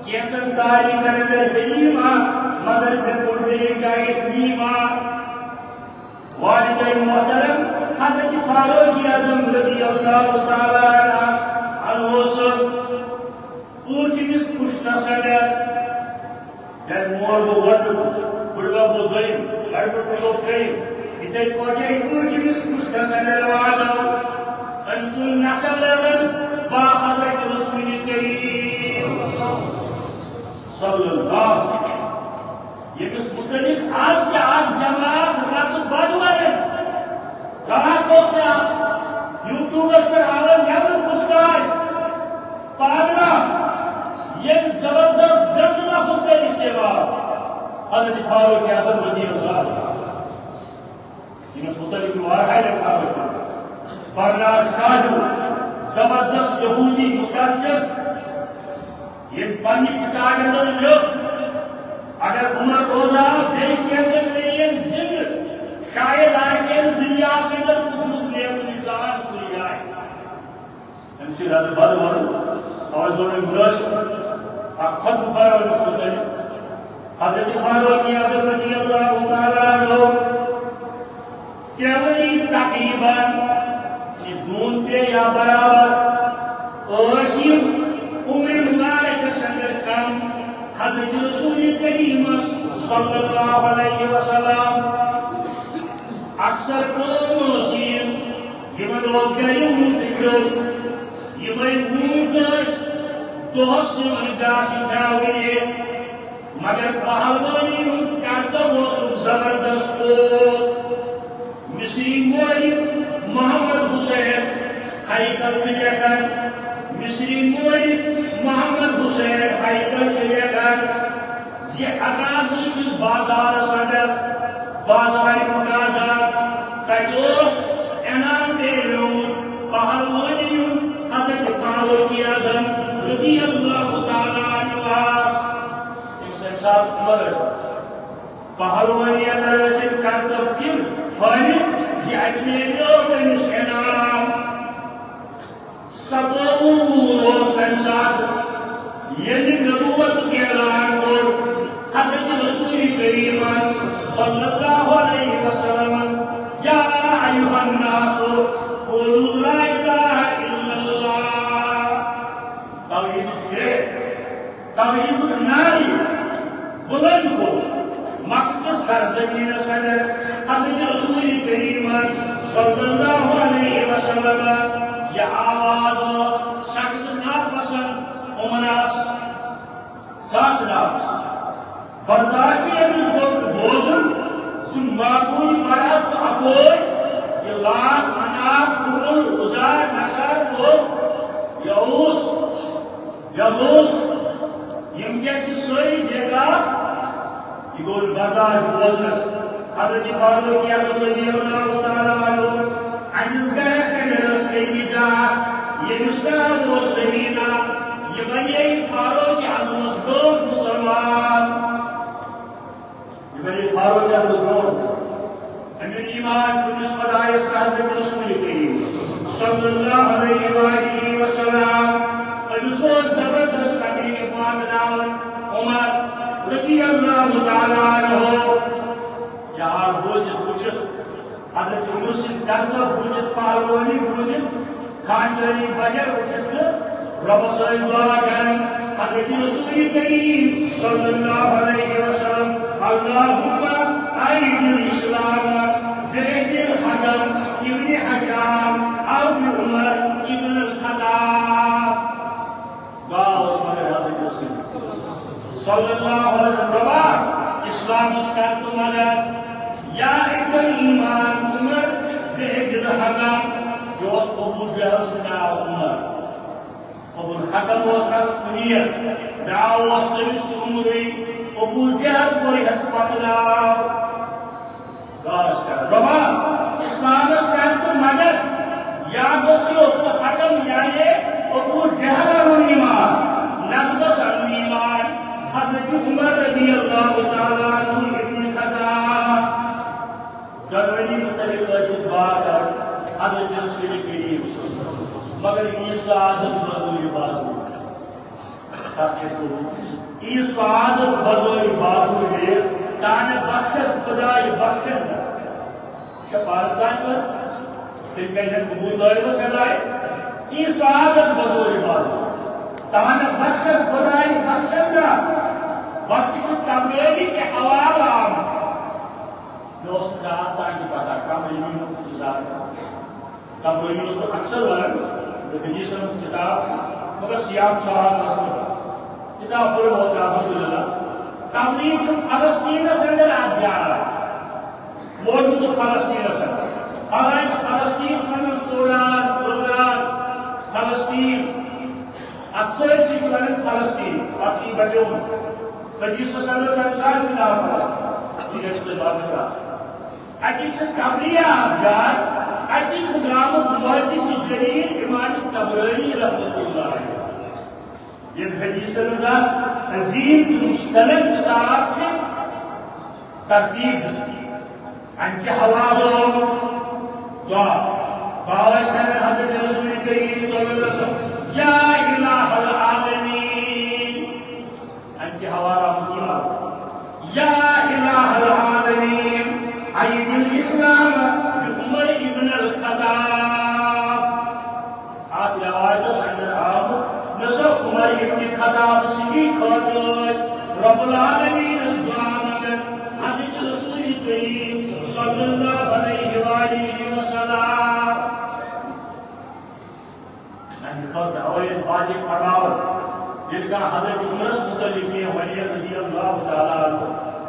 کینٛژن تاریخن اندر حلیمہ، مگر مےٚ کوٚر بیٚیہِ جایہِ حلیمہ۔ والد محترم حضرت فاروق اعظم رضی اللہ تعالیٰ عنہ، عنہ اوس اوٗٹھ أمِس پُشتَس اندر۔ ییٚلہِ مول گوٚو گۄڈٕنیُک، بٕڈبب گوٚو دوٚیِم، بٕڈبب گوٚو ترٛیٚیِم۔ یِتھَے پٲٹھۍ ییٚلہِ أمۍ أمِس پُشتَس اندر واتنٲو، أمۍ سُنٛد نسب رلان با حضرت رسول کریم صلی اللہ علیہ وسلم، ییٚمِس مُتعلِق آز تہِ اکھ جماعت رتہٕ بدوَرَن۔ راتھ اوس مےٚ اکھ YouTube-س پٮ۪ٹھ ہاوان نیبرٕ پُستاج پاگلا، ییٚمۍ زبردست گندٕ لفظ کٔرۍ استعمال حضرت فاروق اعظم رضی اللہ عنہ۔ ییٚمِس مُتعلِق مےٚ واریاہ لٹہِ تھاوان۔ برنارڈ شا ہیوٗ زبردست یہودی متعصب، ییٚمۍ پننہِ کتابہِ منٛز لیوٚکھ، اگر عمر روزان بیٚیہِ کینٛژن ؤرین زندٕ، شاید آسہِ ہے نہٕ دُنیاہس اندر کُس یُتھ نیکُ انسان کُنہِ جایہِ۔ أمۍ سٕنٛدِ رتہٕ بدوَرُن، توے زون أمۍ مُنٲسِب اکھ خطبہٕ پرو أمِس مُتعلِق۔ حضرت فاروق اعظم رضی اللہ تعالیٰ عنہ، ترٛےٚ ؤری تقریباً، یہِ دوٗن ترٛےٚ یا برابر، ٲسۍ یِم عمر مبارکس اندر کم حضرت رسول کریمس صلی اللہ علیہ وسلم۔ اکثر کٲم ٲس یہِ، یِمن اوس گرِ وُہ تہِ کھیوٚن۔ یِمے ووٗنٛٹۍ ٲسۍ دۄہس نِوان گاسہٕ ترٛاونہِ، مگر پہلوٲنی ہُنٛد کرتب اوسُکھ زبردست۔ مصری مورخ محمد حسین ہیکل چھُ لیکھان، مصری مورخ محمد حسین ہیکل چھُ لیکھان، زِ عکاظہ کِس بازارس اندر، بازار مکاظہ، تتہِ اوس انعام پیریومُت پہلوٲنی ہُنٛد حضرت فاروق اعظم رضی اللہ تعالیٰ عنہ آس۔ تٔمِس ٲسۍ صاحب عمر ٲسۍ۔ پہلوٲنی اندر ٲسۍ أمۍ کرتب تِم ہٲوِتھ زِ اَتہِ میلیو تٔمِس انعام۔ ستووُہ وُہُر اوس تَمہِ ساتہٕ، ییٚلہِ نبوتُک اعلان کوٚر حضرت رسول کریمن صلی اللہ علیہ وسلمن، یا ایھا الناس قولوا لا الہ الا اللہ۔ توحیدٕچ گرے، توحیدُک نعرٕ بلند گوٚو مکہ تہٕ سرزمینس اندر۔ حضرت رسول کریم صلی اللہ علیہ وسلم، یہ آواز اوس سخت ناپسند عمرس، سخت ناپسند۔ برداشت أمِس گوٚو نہٕ بوزُن، سُہ معقول مرحب چھُ اپٲرۍ، یہِ لات مناف، حبل، عزی، نصر، لوٚگ، یہِ اوس، یہِ اوس، یِم کیٛاہ چھِ سٲری بیکار؟ یہِ گوٚو نہٕ برداشت بوزنس۔ حضرت فاروق اعظم رضی اللہ تعالیٰ عنہ، أہنٛدِس گرس اندر ٲس أکِس جایہِ، ییٚمِس ناو اوس لبیدہ، یہِ بنے فاروق اعظمس برونٛٹھ مسلمان۔ یہِ بنے فاروق اعظمس برونٛٹھ۔ أمیُن ایمان پننِس خدایس تہٕ حضرت رسول کریم صلی اللہ علیہ وآلہ وسلم۔ أمِس اوس زبردست تکلیف واتناوان عمر رضی اللہ تعالیٰ عنہ۔ یہِ حال بوٗزِتھ وٕچھِتھ، حضرت عمر سٕنٛدۍ کرتب بوٗزِتھ، پہلوٲنی بوٗزِتھ، خاندٲنی بجر وٕچھِتھ چھُ رۄبس سۭتۍ دعا کران۔ حضرت رسول کریم صلی اللہ علیہ وسلم، اللہم أید الاسلام بزید بن الحکم ابن ہشام او بعمر ابن الخطاب۔ دعا اوس مگر حضرت رسول صلی اللہ علیہ وسلم، رۄبا، اسلامس کر تو مدد، یا ایت الایمان عمر بن عبد الحکم، یہِ اوس ابو جہل سُنٛد ناو عمر۔ ابو الحکم اوس تس کنیت، ناو اوس تٔمِس تہِ عمرٕے، ابو جہل کوٚر ہس پتہٕ ناو۔ غور کران۔ رۄبا، اسلامس کر تو مدد، یا گوٚژھ یہِ ابو الحکم یعنی ابو جہل انُن ایمان، نتہٕ گوٚژھ انُن ایمان حضرت عمر رضی اللہ تعالیٰ عنہ ابن خطاب۔ دۄنوٕنی متعلق ٲسۍ دعا کران حضرت رسول کریم۔ مگر یہِ سعادت بغٲر بازو۔ تس کیٛاہ گوٚو؟ یہِ سعادت بغٲر بازو بیٚیِس، تانہِ بخشن خدایہِ بخشن۔ چھا پارسان منٛز؟ تیٚلہِ کَتہِ ہٮ۪کہٕ بہٕ بوٗ طٲلبَس ہدایت؟ یہِ سعادت بغٲر بازو، تانہِ بخشن خدایہِ بخشن۔ وقت چھُ تبرٲری کہِ حوالہٕ آمُت۔ مےٚ اوس نہٕ زیادٕ تانۍ تہِ پتہ، کم علمی ہُنٛد چھُس بہٕ زیادٕ کران۔ تبرٲنی اوس بہٕ اکثر ونان، زِ حدیثن ہٕنٛز کتاب چھِ، مگر سیاق سوال ٲس نہٕ کتاب پٔرمٕژ، الحمدللہ۔ تبرین چھُ فلسطینس اندر اکھ جاے، موجود فلسطینس اندر۔ حالانکہ فلسطین چھُ ونان سوران، لبنان، فلسطین۔ اتھ سٲرسٕے چھُ ونان فلسطین، پتہٕ چھُ یہِ بچومُت۔ حدیثس اندر چھُ اکھ سارنٕے ناو فلسطین۔ یہِ گژھِ تۄہہِ باقٕے آسُن۔ اَتہِ چھِ قبرِ اکھ جاے، اَتہِ چھُ درٛامُت محدث جلیل امام طبرانی رحمۃ اللہ علیہ۔ ییٚمہِ حدیثن منٛز اکھ عظیم تہٕ مستند کتاب چھِ ترتیب دِژمٕژ۔ اَمہِ کہِ حوالہٕ دعا، دعا ٲسۍ کران حضرت رسول کریم صلی اللہ علیہ وسلم، یا الہ العالمین۔ اَمہِ کہِ حوالہٕ آمُت یہِ لفظ، یا الہ العالمین، أید الاسلام بعمر ابن الخطاب۔ اتھ روایتس اندر آمُت، مےٚ سا عمر ابن خطاب سٕنٛدی خٲطرٕ ٲسۍ رب العالمینس دعا منگان، حضرت رسول کریم صلی اللہ علیہ وآلہ وسلم۔ اَمہِ خٲطرٕ اوے أسۍ واجب فرماوان، ییٚلہِ کانٛہہ حضرت عمرس متعلق کینٛہہ ونہِ رضی اللہ تعالیٰ عنہ،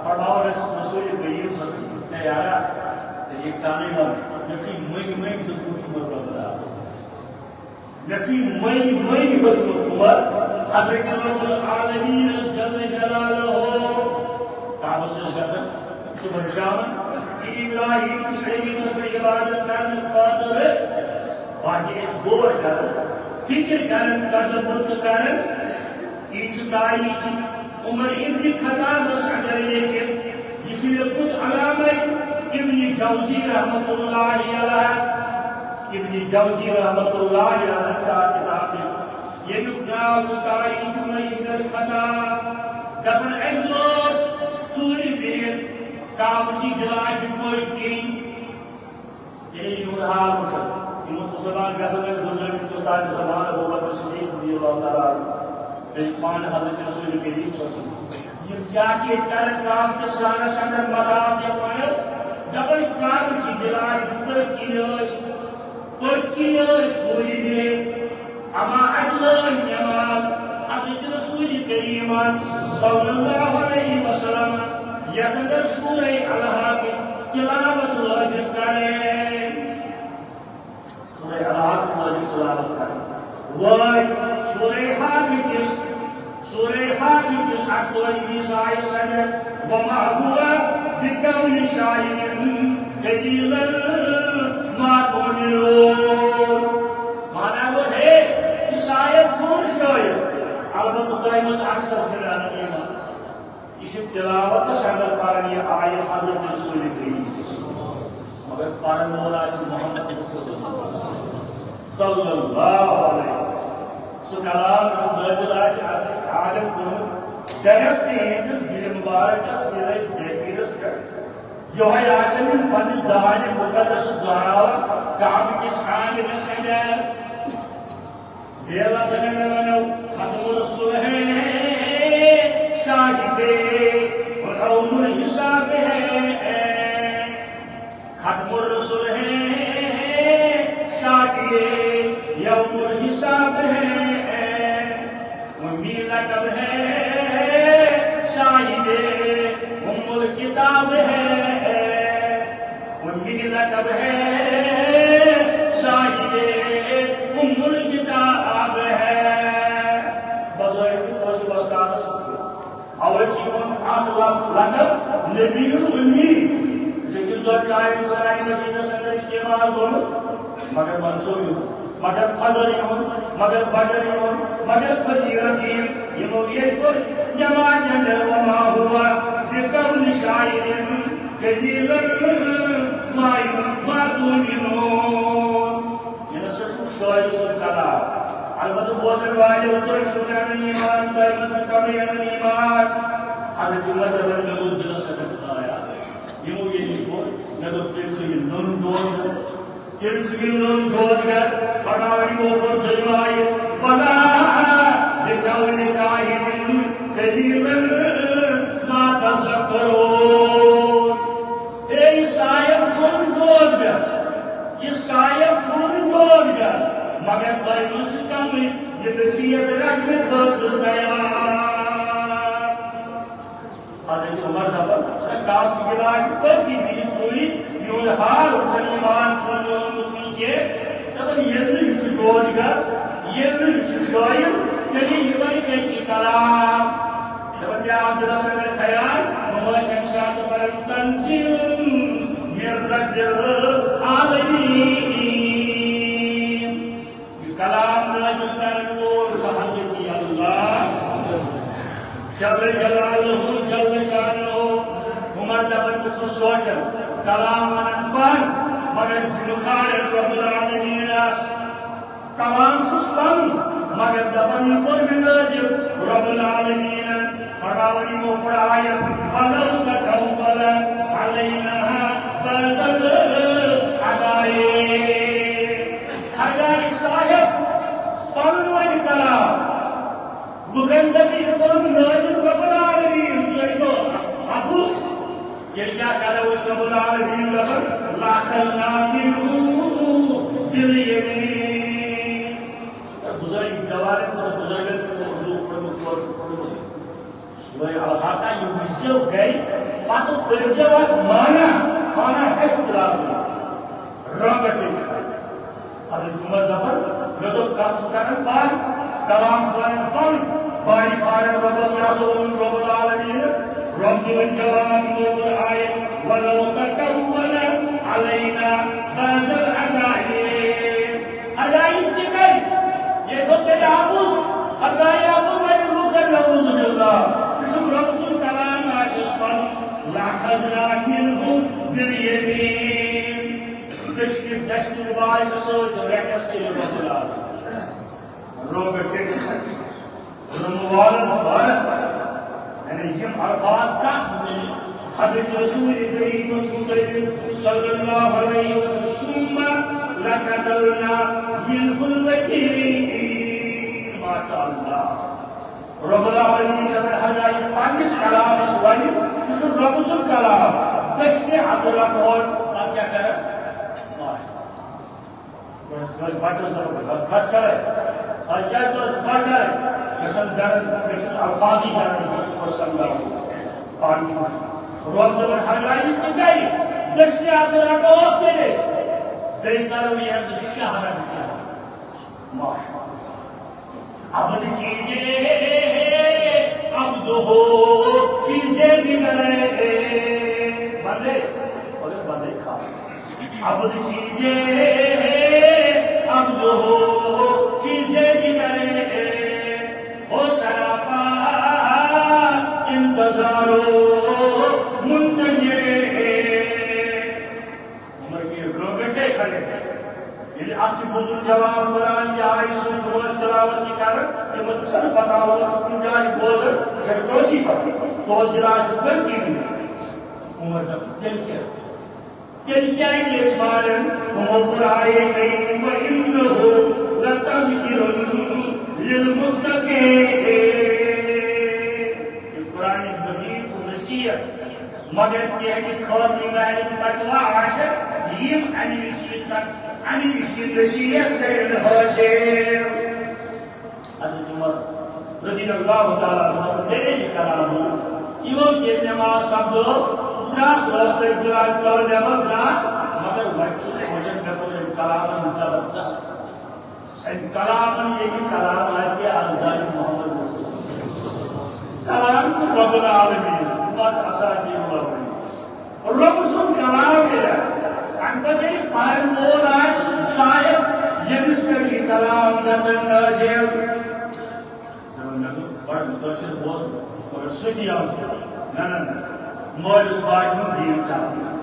فرماوان أسۍ رسول کریم صلی اللہ علیہ وسلم، ہے یارا، ژےٚ یِکھ سانٕے منٛز، مےٚ چھُے مٔنٛگۍ مٔنٛگۍ دیُتمُت عمر رضی اللہ عنہ۔ مےٚ چھُے مٔنٛگۍ مٔنٛگۍ دیُتمُت عمر، حضرت رب العالمین جل جلالہ۔ کعبس ٲسۍ گژھان صبحن شامن، یہِ ابراہیم کِس طریٖقس پٮ۪ٹھ عبادت کرنہٕ خٲطرٕ۔ باقی ٲسۍ غور کران، فکر کران، تدبر تہٕ کران۔ یہِ چھُ تاریخ عمر ابن خطاب ابن جوزی رحمت اللہ علیہ، ابن جوزی رحمت اللہ علیہ چھُ اکھ کتاب لیکھمٕژ، ییٚمیُک ناو چھُ تاریخ مدینہ الخطا۔ دپان، اَکہِ دۄہ ٲس ژوٗرِ بِہِتھ کعبہٕ چہِ گِلاجہِ پٔتۍ کِنۍ، ییٚلہِ یہِ یِہُنٛد حال وٕچھان، یِمن مُسلمان گژھن ٲسۍ بُزرگ ہندوستان مُسلمان ابو بکر صدیق رضی اللہ تعالیٰ عنہ، بیٚیہِ پانہٕ حضرت رسول کریم صلی اللہ علیہ وسلم۔ یِم کیٛاہ چھِ ییٚتہِ کران؟ کعبہٕ کِس شانس اندر مداح دِوان، دپان، کعبہٕ چہِ گِلاجہِ پٔتۍ کِنۍ ٲسۍ، پٔتۍ کِنۍ ٲسۍ ژوٗرِ بِہِتھ۔ اما اَتہِ لٲج نٮ۪ماز حضرت رسول کریمن صلی اللہ علیہ وسلم یتھ اندر سورہ الحاق تلاوت لٲجِکھ کرٕنۍ۔ سورہ الحاق لٲجِکھ تلاوت کرٕنۍ۔ وٲے سورہ حاق کِس، سورہ حاق کِس اَکتٲجِمِس آیس اندر، وما هو بقول شاعر قليلا ما تؤمنون۔ مانا گوٚو، ہے، یہِ شاعر چھُنہٕ شٲعر، البتہ تۄہہِ منٛز اکثر چھِنہٕ انان ایمان۔ یہِ چھُ تلاوتس اندر پران یہِ آیت حضرت رسول کریم، مگر پرن وول آسہِ محمد مصطفیٰ صلی اللہ علیہ وسلم۔ سُہ کلام یُس نٲزِل آسہِ، اَتھ چھُ عالم کوٚرمُت direct تِہنٛدِس دِلہِ مُبارکس سیرت ذٲکرس پٮ۪ٹھ۔ یِہوٚے آسن یِم پننہِ دانہِ مُقدس دۄہراوان کعبہٕ کِس آنگنس اندر۔ بیٚیہِ لفظن اندر ونو، ختم الرسل ہے شاہد اور عون الحساب ہے۔ ختم الرسل ہے شاہد یوم الحساب ہے۔ امی لقب ہے شاہد ام الکتاب ہے۔ امی لقب ہے شاہد ام الکتاب ہے۔ بظاہر کٲنٛسہِ وۄستادس اوے چھُ یِوان اکھ لق-، لقب نبی الامی، یُس أکِس دۄن جاین قرآن مجیدس اندر استعمال گوٚمُت، مگر منسوخ یِوان، مگر فضل یِوان، مگر بدر یِوان، مگر فضیلت یِوان۔ یِمو ییٚتہِ کوٚر نماز اندر وما هو بقول شاعر قليلا ما تؤمنون۔ یہِ نسا چھُ شٲعر سُنٛد کلام۔ البتہ بوزن والٮ۪و، تۄہہِ چھُو نہٕ انان ایمان، تۄہہِ منٛز چھُ کمٕے انان ایمان۔ حضرت عمر دپان، مےٚ گوٚو دِلس سۭتۍ خۄدایا، یِمو ییٚلہِ یہِ کوٚر، مےٚ دوٚپ، تیٚلہِ چھُ یہِ نوٚن دود، تیٚلہِ چھُ یہِ نوٚن دود گرٕ۔ فرماوان یِمو کوٚر دٔیمہِ آیہِ، ولا بقول کاہن قليلا ما تذكرون۔ اے، یہِ شاعر چھُنہٕ دود گرٕ، یہِ شاعر چھُنہٕ دود گرٕ، مگر تۄہہِ منٛز چھِ کمٕے یہِ نصیحت رٹنہٕ خٲطرٕ تیار۔ حضرت عمر دپان، سۄ کتھ چھِ گِلاس پٔتھۍ کِنۍ بِہِتھ ژوٗرِ، یِہُنٛد حال وٕچھان ایمان چھُنہٕ اوٚنمُت وٕنہِ کینٛہہ۔ دپان، ییٚلہِ نہٕ یہِ چھُ دود گرٕ، ییٚلہِ نہٕ یہِ چھُ شٲعر، تیٚلہِ یہِ وَنہِ کَتہِ یہِ کلام؟ دپان، بیٛاکھ دِلس اندر خیال، یِم ٲسۍ اَمہِ ساتہٕ پران، تنزیل من رب العالمین۔ یہِ کلام نازل کرن وول چھُ حضرت اللہ۔ جل جلالہ، جل شانہ۔ عمر دپان، بہٕ چھُس سونچان، کلام ونان پانہٕ، مگر ذمہٕ کار رب العالمین آسہِ۔ کلام چھُس پنُن، مگر دپان، یہِ کوٚر مےٚ نازل رب العالمین۔ فرماوان یِمو پوٚر آیت، ولو تقول علینا بعض العقائد۔ اگر یہِ صاحب پنُن وۄنۍ کلام لُکن دپہِ، یہِ کوٚرُن نٲزِل رب العالمین، سُے گوٚو ابو۔ تیٚلہِ کیٛاہ کرو أسۍ؟ رب العالمین دپان، لأخذنا منه باليمين۔ بزرگ جوانن تہٕ بزرگن تہِ اوس اردو پوٚرمُت، کٲشُر پوٚرمُت۔ سورہ الحاقہ یہِ وٕچھزیو گرِ، پتہٕ پٔرزیو اتھ معنی، معنی ہیٚکہِ تلاوت کٔرِتھ۔ رنگس چھِ أسۍ کران۔ حضرت عمر دپان، مےٚ دوٚپ، کتھ چھُ کران پانہٕ، کلام چھُ ونان پانہٕ۔ باری فارن رۄبس کیٛاہ سا ووٚن رب العالمین؟ رۄب دِوان جواب، یِمو کوٚر آیت، ولو تقول علینا بعض العقائد۔ ادا یہِ تہِ کرِ، یہِ گوٚو تیٚلہِ آبُل، ادا یہِ آبُل وَنہِ لوٗکن، نعوذ باللہ۔ یہِ چھُ رۄب سُنٛد کلام، آسٮ۪س پنُن، لأخذنا منه بالیمین، دٔچھنہِ دٔچھنہِ باے تہٕ سۭتۍ رٮ۪کَس تہِ یہِ رۄب العالمین۔ روگہٕ ٹھیکس، ظلم والن چھُ عرب۔ یعنی یِم الفاظ کس متعلق؟ حضرت رسول کریم متعلق صلی اللہ علیہ وسلم، ثم لقتلنا منه الوتين۔ ماشاء اللہ۔ رب العالمین چھُ ہر جایہِ پننِس کلامس ونہِ، یہِ چھُ رب سُنٛد کلام، دٔچھنہِ اَتھٕ رٹہٕ ہون، پتہٕ کیٛاہ کرن؟ ماشاء اللہ۔ کٲنٛسہِ، کٲنٛسہِ بچس دپہٕ بہٕ، خۄش کرے۔ از کیٛاہ چھُ خۄش کرے؟ مےٚ چھَنہٕ گرن، مےٚ چھِنہٕ الفاظٕے گرن، بہٕ چھُس سمجھاوُن پانہٕ تہِ۔ رب دپان، ہر جایہِ تہِ کرِ، دٔچھنہِ اَتھٕ رٹہٕ ہون تیٚلہِ أسۍ۔ بیٚیہِ کرو یہِ حظ شہرن شہر۔ ماشاء اللہ۔ عبد کیجے، عبد ہو کیجے دیگر۔ بندے، بولے بندے کا۔ عبد کیجے، عبد ہو کیجے دیگر۔ ہو سراپا انتظار و منتظر۔ عمر کی روگٹے کھڑے۔ ییٚلہِ اَتھ تہِ بوٗزُن جواب قرآن کہِ آیہِ سۭتۍ دۄہس تلاوت یہِ کران، تِمن چھَنہٕ پتہ، اور چھُ کُنہِ جایہِ بوزان، یہِ چھَنہٕ کٲنٛسی پتہ۔ سُہ اوس دِلان یِتھ پٲٹھۍ کِہیٖنۍ۔ عمر دوٚپ، تیٚلہِ کیٛاہ؟ تیٚلہِ کیٛاہ ییٚژھِ مارن؟ ہُمو قرآن کریم، وَإِنَّهُ لَتَذْكِرَةٌ لِلْمُتَّقِينَ۔ یہِ قرآن مجید چھُ نصیحت۔ مگر تِہنٛدِ خٲطرٕ میانہِ تقویٰ آسہِ، یِم اَمہِ نِش یہِ تق-، اَمہِ نِش یہِ نصیحت کرن حٲصِل۔ حضرت عمر رضی اللہ تعالیٰ عنہ، ییٚلہِ یہِ کلام بوٗز، یِمو ییٚلہِ نماز سپدٲو، درٛاس رٲژ تہٕ بِلال کٔر نٮ۪بر درٛاس، مگر وۄنۍ چھُ سونٛچان، مےٚ کوٚر أمۍ کلامن زبردست۔ أمۍ کلامن ییٚمہِ کلام آسہِ، یہِ آسہِ دانہِ محمد رسول۔ کلام چھُ رب العالمین، بس اساطیر الاولین۔ رب سُنٛد کلام ییٚلہِ آسہِ، اَمہِ پتہٕ ییٚلہِ پرن وول آسہِ، سُہ شاید ییٚمِس پٮ۪ٹھ یہِ کلام گژھن نازل۔ مےٚ دوٚپ، بڑٕ مُتٲثر گوس، مگر سُہ تہِ آو۔ نہ، نہ، نہ۔ مٲلِس ماجہِ ہُنٛد دیٖن ترٛاونہٕ۔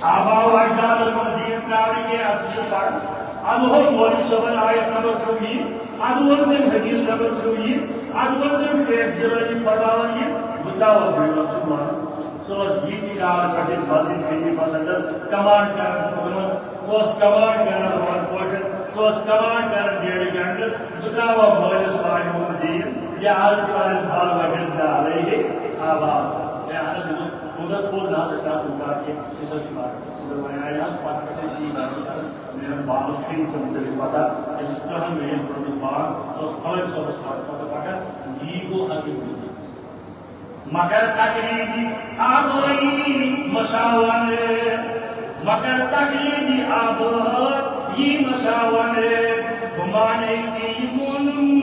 آبا و اجدادن ہُنٛد دیٖن ترٛاونہٕ کینٛہہ، اَتھ چھِ پَرُن۔ اَدٕ ہوٚو مولوی صٲبن آیت نمبر چھُو یہِ، اَدٕ ووٚن تٔمۍ حدیث نمبر چھُو یہِ، اَدٕ ووٚن تٔمۍ شیخ جیلانی فرماوان یہِ، بہٕ ترٛاوَکھ بیٚیہِ رۄب سُنٛد وَنُن۔ سُہ اوس یہِ تہِ کار پٮ۪ٹھٕ مسجد شریٖفَس اندر کمانڈ کران خدمت، سُہ اوس کمانڈ کران روزان پوشن، سُہ اوس کمانڈ کران ڈیڈِ گھنٹس، بہٕ ترٛاوَکھ مٲلِس ماجہِ ہُنٛد دیٖن، یہِ آز تہِ وَنان بل وجدنا علیہ آباءنا۔ ہے اہن حظ، یہِ گوٚو، بہٕ گژھٕ پوٚز نہ حظ، أسۍ نہ حظ چھُنہٕ کانٛہہ کینٛہہ، أسۍ حظ چھِ پَتہٕ۔ مےٚ دوٚپ، وۄنۍ آیہِ حظ پَتہٕ پٮ۪ٹھَے سی بَرُن کَرُن۔ مےٚ دوٚپ، بابَس کھیٚیہِ ژےٚ مُتعلِق پَتہ، أمِس تٕرٛہَن ؤرِیَن پوٚرمُت باب، سُہ اوس فلٲنۍ صٲبَس پَتہٕ پَتہٕ پَکان، یی گوٚو حضرت یوٗنس۔ مگر تقلیدی آبٲیی مساوان، مگر تقلیدی آبٲیی مساوان، بہٕ مانے تہِ یہِ مونُم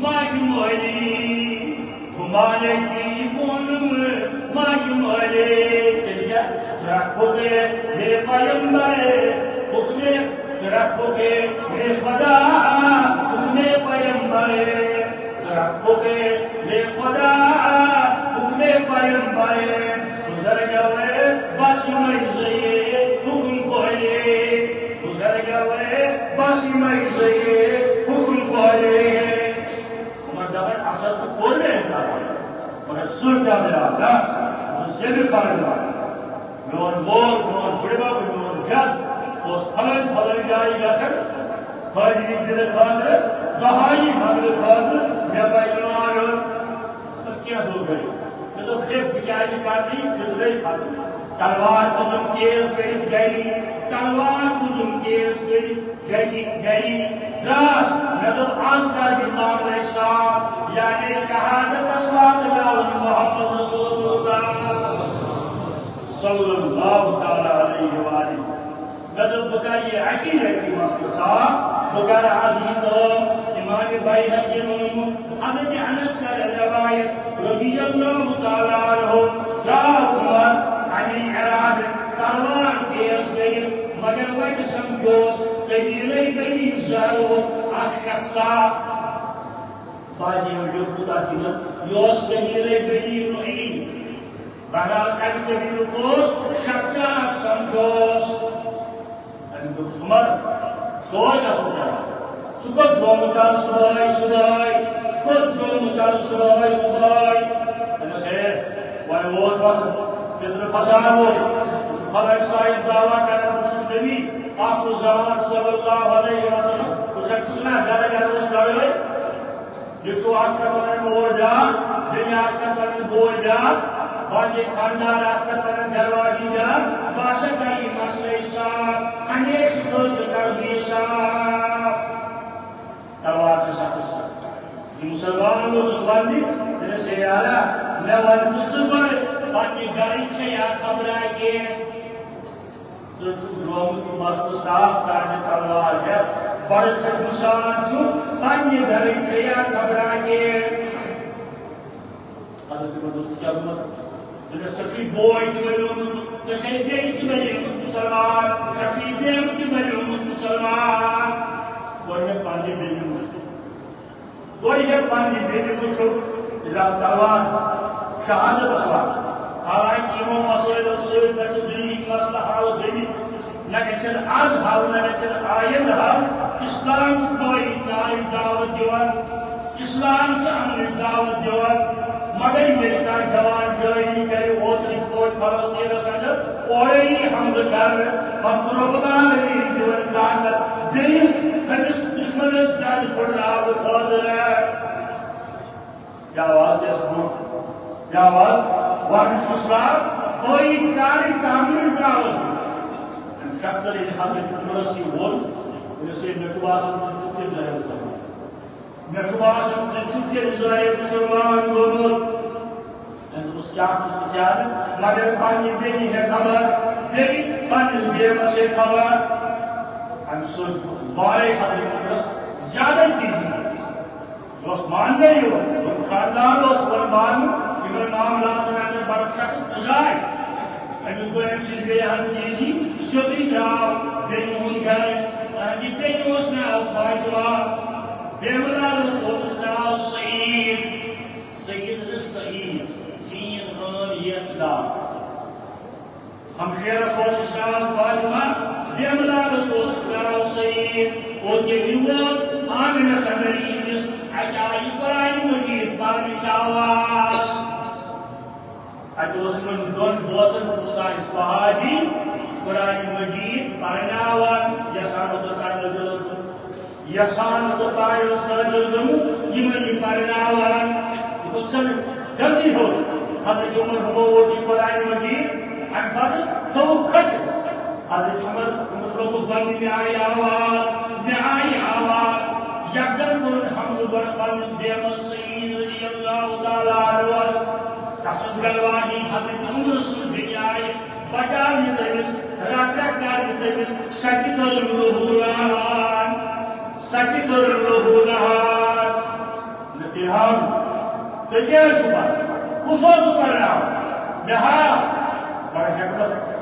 ماجہِ مٲلی۔ بہٕ مانے تہِ یہِ مونُم ماجہِ مٲلے۔ تیٚلہِ کیٛاہ؟ ژٕ رکھوکھ میرے پیمبر حکمِ، ژٕ رکھوکھ میرے خدا حکمِ پیمبر۔ ژٕ رکھوکھ میرے خدا حکمِ پیمبر۔ بزرگو بس یِمے زٕ حکم پٲلے۔ بزرگو بس یِمے زٕ حکم پٲلے۔ عمر دپان، اصل تہٕ کوٚر مےٚ انکار، مگر سُہ کیٛاہ درٛاو؟ نہ، بہٕ چھُس ییٚمہِ کامہِ واتان۔ میون مول، میون بُڈِبب، میون جد اوس فلٲنۍ فلٲنۍ جایہِ گژھان، حٲضری دِنہٕ خٲطرٕ، دۄہٲیی منٛگنہٕ خٲطرٕ، مےٚ پَزِ نہٕ مانُن۔ تہٕ کینٛہہ دۄہ گٔے۔ مےٚ دوٚپ، ہے، بہٕ کیٛازِ کرٕ نہٕ یہِ فِطرے ختم؟ تلوار تُجُم کیس کٔرِتھ گری، تلوار تُجُم کیس کٔرِتھ گری، گری درٛاس۔ مےٚ دوٚپ، از کر یہِ معاملے صاف، یعنی شہادتس واتناوُن محمد رسول اللہ صلی اللہ تعالیٰ علیہ وآلہ۔ مےٚ دوٚپ، بہٕ کرٕ یہِ اَکی لَٹہِ مسلہٕ صاف، بہٕ کرٕ از یہِ کٲم۔ امام بیہقی ووٚنمُت، حضرت انس کرن روایت رضی اللہ تعالیٰ عنہ، درٛاو عمر اَمی ارادٕ تلوار تیز کٔرِتھ، مگر وتہِ سمکھیوس قبیلے بنی زہرُک اکھ شخصا۔ بعض یِمن لیوٗکھمُت اَتھ یِمن، یہِ اوس قبیلے بنی نعیم۔ بہرحال، کمہِ قبیلُک اوس، شخص اکھ سمکھیوس۔ أمۍ دوٚپُس، "عمر، تور گژھو کیٛاہ؟ ژٕ کوٚت درٛامُت آز صبحٲے، صبحٲے؟ کوٚت درٛامُت آز صبحٲے، صبحٲے؟" دوٚپمَس، "ہے، وۄنۍ ووت وقت، پِترٕ پھسان اوس۔ ژٕ چھُکھ خۄداے صاحب دعویٰ کران، بہٕ چھُس نبی، آخر الزمان صلی اللہ علیہ وسلم۔ ژٕ چھَکھ، چھُکھ نا گرٕ گرٕ اوس لڑٲے؟" یہِ چھُ اکھ کتھ ونان مول بیٛاکھ، بیٚیہِ اکھ کتھ ونان بوے بیٛاکھ، باقٕے خانٛدار اکھ کتھ ونان گرٕ واجی بیٛاکھ۔ بہٕ ہسا کرٕ یہِ مسلے صاف، ہمیشہٕ خٲطرٕ کرٕ بہٕ یہِ صاف۔ تلوار چھَس اَتھَس منٛز۔ یہِ مُسلمان اوس وننہِ، دوٚپمَس، "ہے یارا، مےٚ وَن تہٕ ژٕ گۄڈٕ، پننہِ گرٕچ چھےٚ یا خبرا کینٛہہ؟" ژٕ چھُکھ درٛامُت یہِ مسلہٕ صاف کرنہِ تلوار ہٮ۪تھ، بڑٕ خۄش گُسان چھُ، پننہِ گرٕکۍ چھےٚ یا خبرا کینٛہہ۔ حضرت عمر دوٚپُس، "ژٕ کیٛاہ گوٚمت؟" دوٚپنَس، "ژےٚ چھُے بوے تہِ بنیومُت، ژےٚ چھے بیٚنہِ تہِ بنیمٕژ مُسلمان، ژےٚ چھُے بیٚنہِ تہِ بنیومُت مُسلمان۔ گۄڈٕ ہٮ۪کھ پننہِ بیٚنہِ وٕچھِتھ۔" گۄڈٕ ہیٚکہِ پننہِ بیٚنہِ وٕچھُن، یہِ درٛاو تلوار شہادتس وقت۔ حالانکہ یِمو مسٲیلو سۭتۍ نہ چھِ دُنیہٕکۍ مسلہٕ حل گٔمٕتۍ، نہ گژھن از حل، نہ گژھن آیندٕ حل۔ اسلام چھُ بٲیی ژارٕچ دعوت دِوان، اسلام چھُ امنٕچ دعوت دِوان۔ مگر ییٚلہِ کانٛہہ جوان جٲری کرِ اوترٕکۍ پٲٹھۍ فلسطینس اندر، اورے یی حملہٕ کرنہٕ، پتہٕ چھُ رب العالمین دِوان طاقت بیٚیِس، أمِس دُشمنس دَرِ پھُٹراونہٕ خٲطرٕ۔ یہِ آواز تہِ ٲس برونٛہہ۔ یہِ آواز، وَنُن چھُ اسلام، بٲیی چارٕنۍ کامہِ دعوت۔ أمۍ شخصن ییٚلہِ حضرت عمرس یہِ ووٚن، دوٚپنس، "ہے، مےٚ چھُ باسان، ژٕ چھُکھ تیٚلہِ ظٲہِر مُسلمان۔ مےٚ چھُ باسان، ژٕ چھُکھ تیٚلہِ ظٲہِر مُسلمان گوٚمُت۔" أمۍ دوٚپُس، "کیٛاہ چھُس تہٕ کیٛاہ نہٕ، مگر پننہِ بیٚنہِ ہے خبر، بیٚیہِ پننِس بیمس ہے خبر۔" اَمہِ سۭتۍ گوٚو وارے حضرت عمرس زیادے تیزی۔ یہِ اوس ماننَے یوت، یِم خانٛدار اوس یِوان ماننہٕ، یِمن معاملاتن اندر بڑٕ سخت مزاج۔ أمِس گوٚو اَمہِ سۭتۍ بیٚیہِ ہن تیزی، سیوٚدُے درٛاو بیٚنہِ ہُنٛد گرٕ۔ أہنٛدِ بیٚنہِ اوس ناو فاطمہ، بیمہٕ لالس اوسُس ناو سعید۔ سید زٕ سعید، سین غٲن یت لام۔ ہمشیرس اوسُس ناو فاطمہ، بیمہٕ لالس اوسُس ناو سعید۔ اور ییٚلہِ یہِ ووت آنگنس اندر یِہنٛدِس، اتہِ آیہِ قرآن مجید پرنٕچ آواز۔ اتہِ اوس یِمن دۄن بٲژن، استاد صحابی، قرآن مجید پرناوان، یژھان اوس تتھ نٲزِل ٲسمٕژ۔ یژھان تہٕ تایہِ اوس نٲزِل گٔمٕژ، یِمن یہِ پرناوان۔ یہِ گوٚو سن جلدی ہیوٚر۔ حضرت عمر ہُمو ووت یہِ قرآن مجید، اَمہِ پتہٕ تھوٚوُکھ کھٹہٕ۔ حضرت عمر، عمر لوٚگُکھ وننہِ، "مےٚ آیہِ آواز، مےٚ آیہِ آواز۔" یکدم کوٚرُن حملہٕ گۄڈٕ پننِس بیمس سعید رضی اللہ تعالیٰ عنہ۔ تسٕنٛز گرٕ واجِنۍ حضرت عمر سٕنٛز بیٚنہِ آیہِ بچاونہِ تٔمِس، رٹھ رٹھ کرنہِ تٔمِس، سۄ تہِ کٔرٕن لوٗہوٗران، سۄ تہِ کٔرٕن لوٗہوٗران۔ دوٚپنس، "تیٚلہِ ہاو، تُہۍ کیٛاہ ٲسِو پران؟ کُس اوسُو پرناوان؟ مےٚ ہاو۔" بڑٕ حکمت۔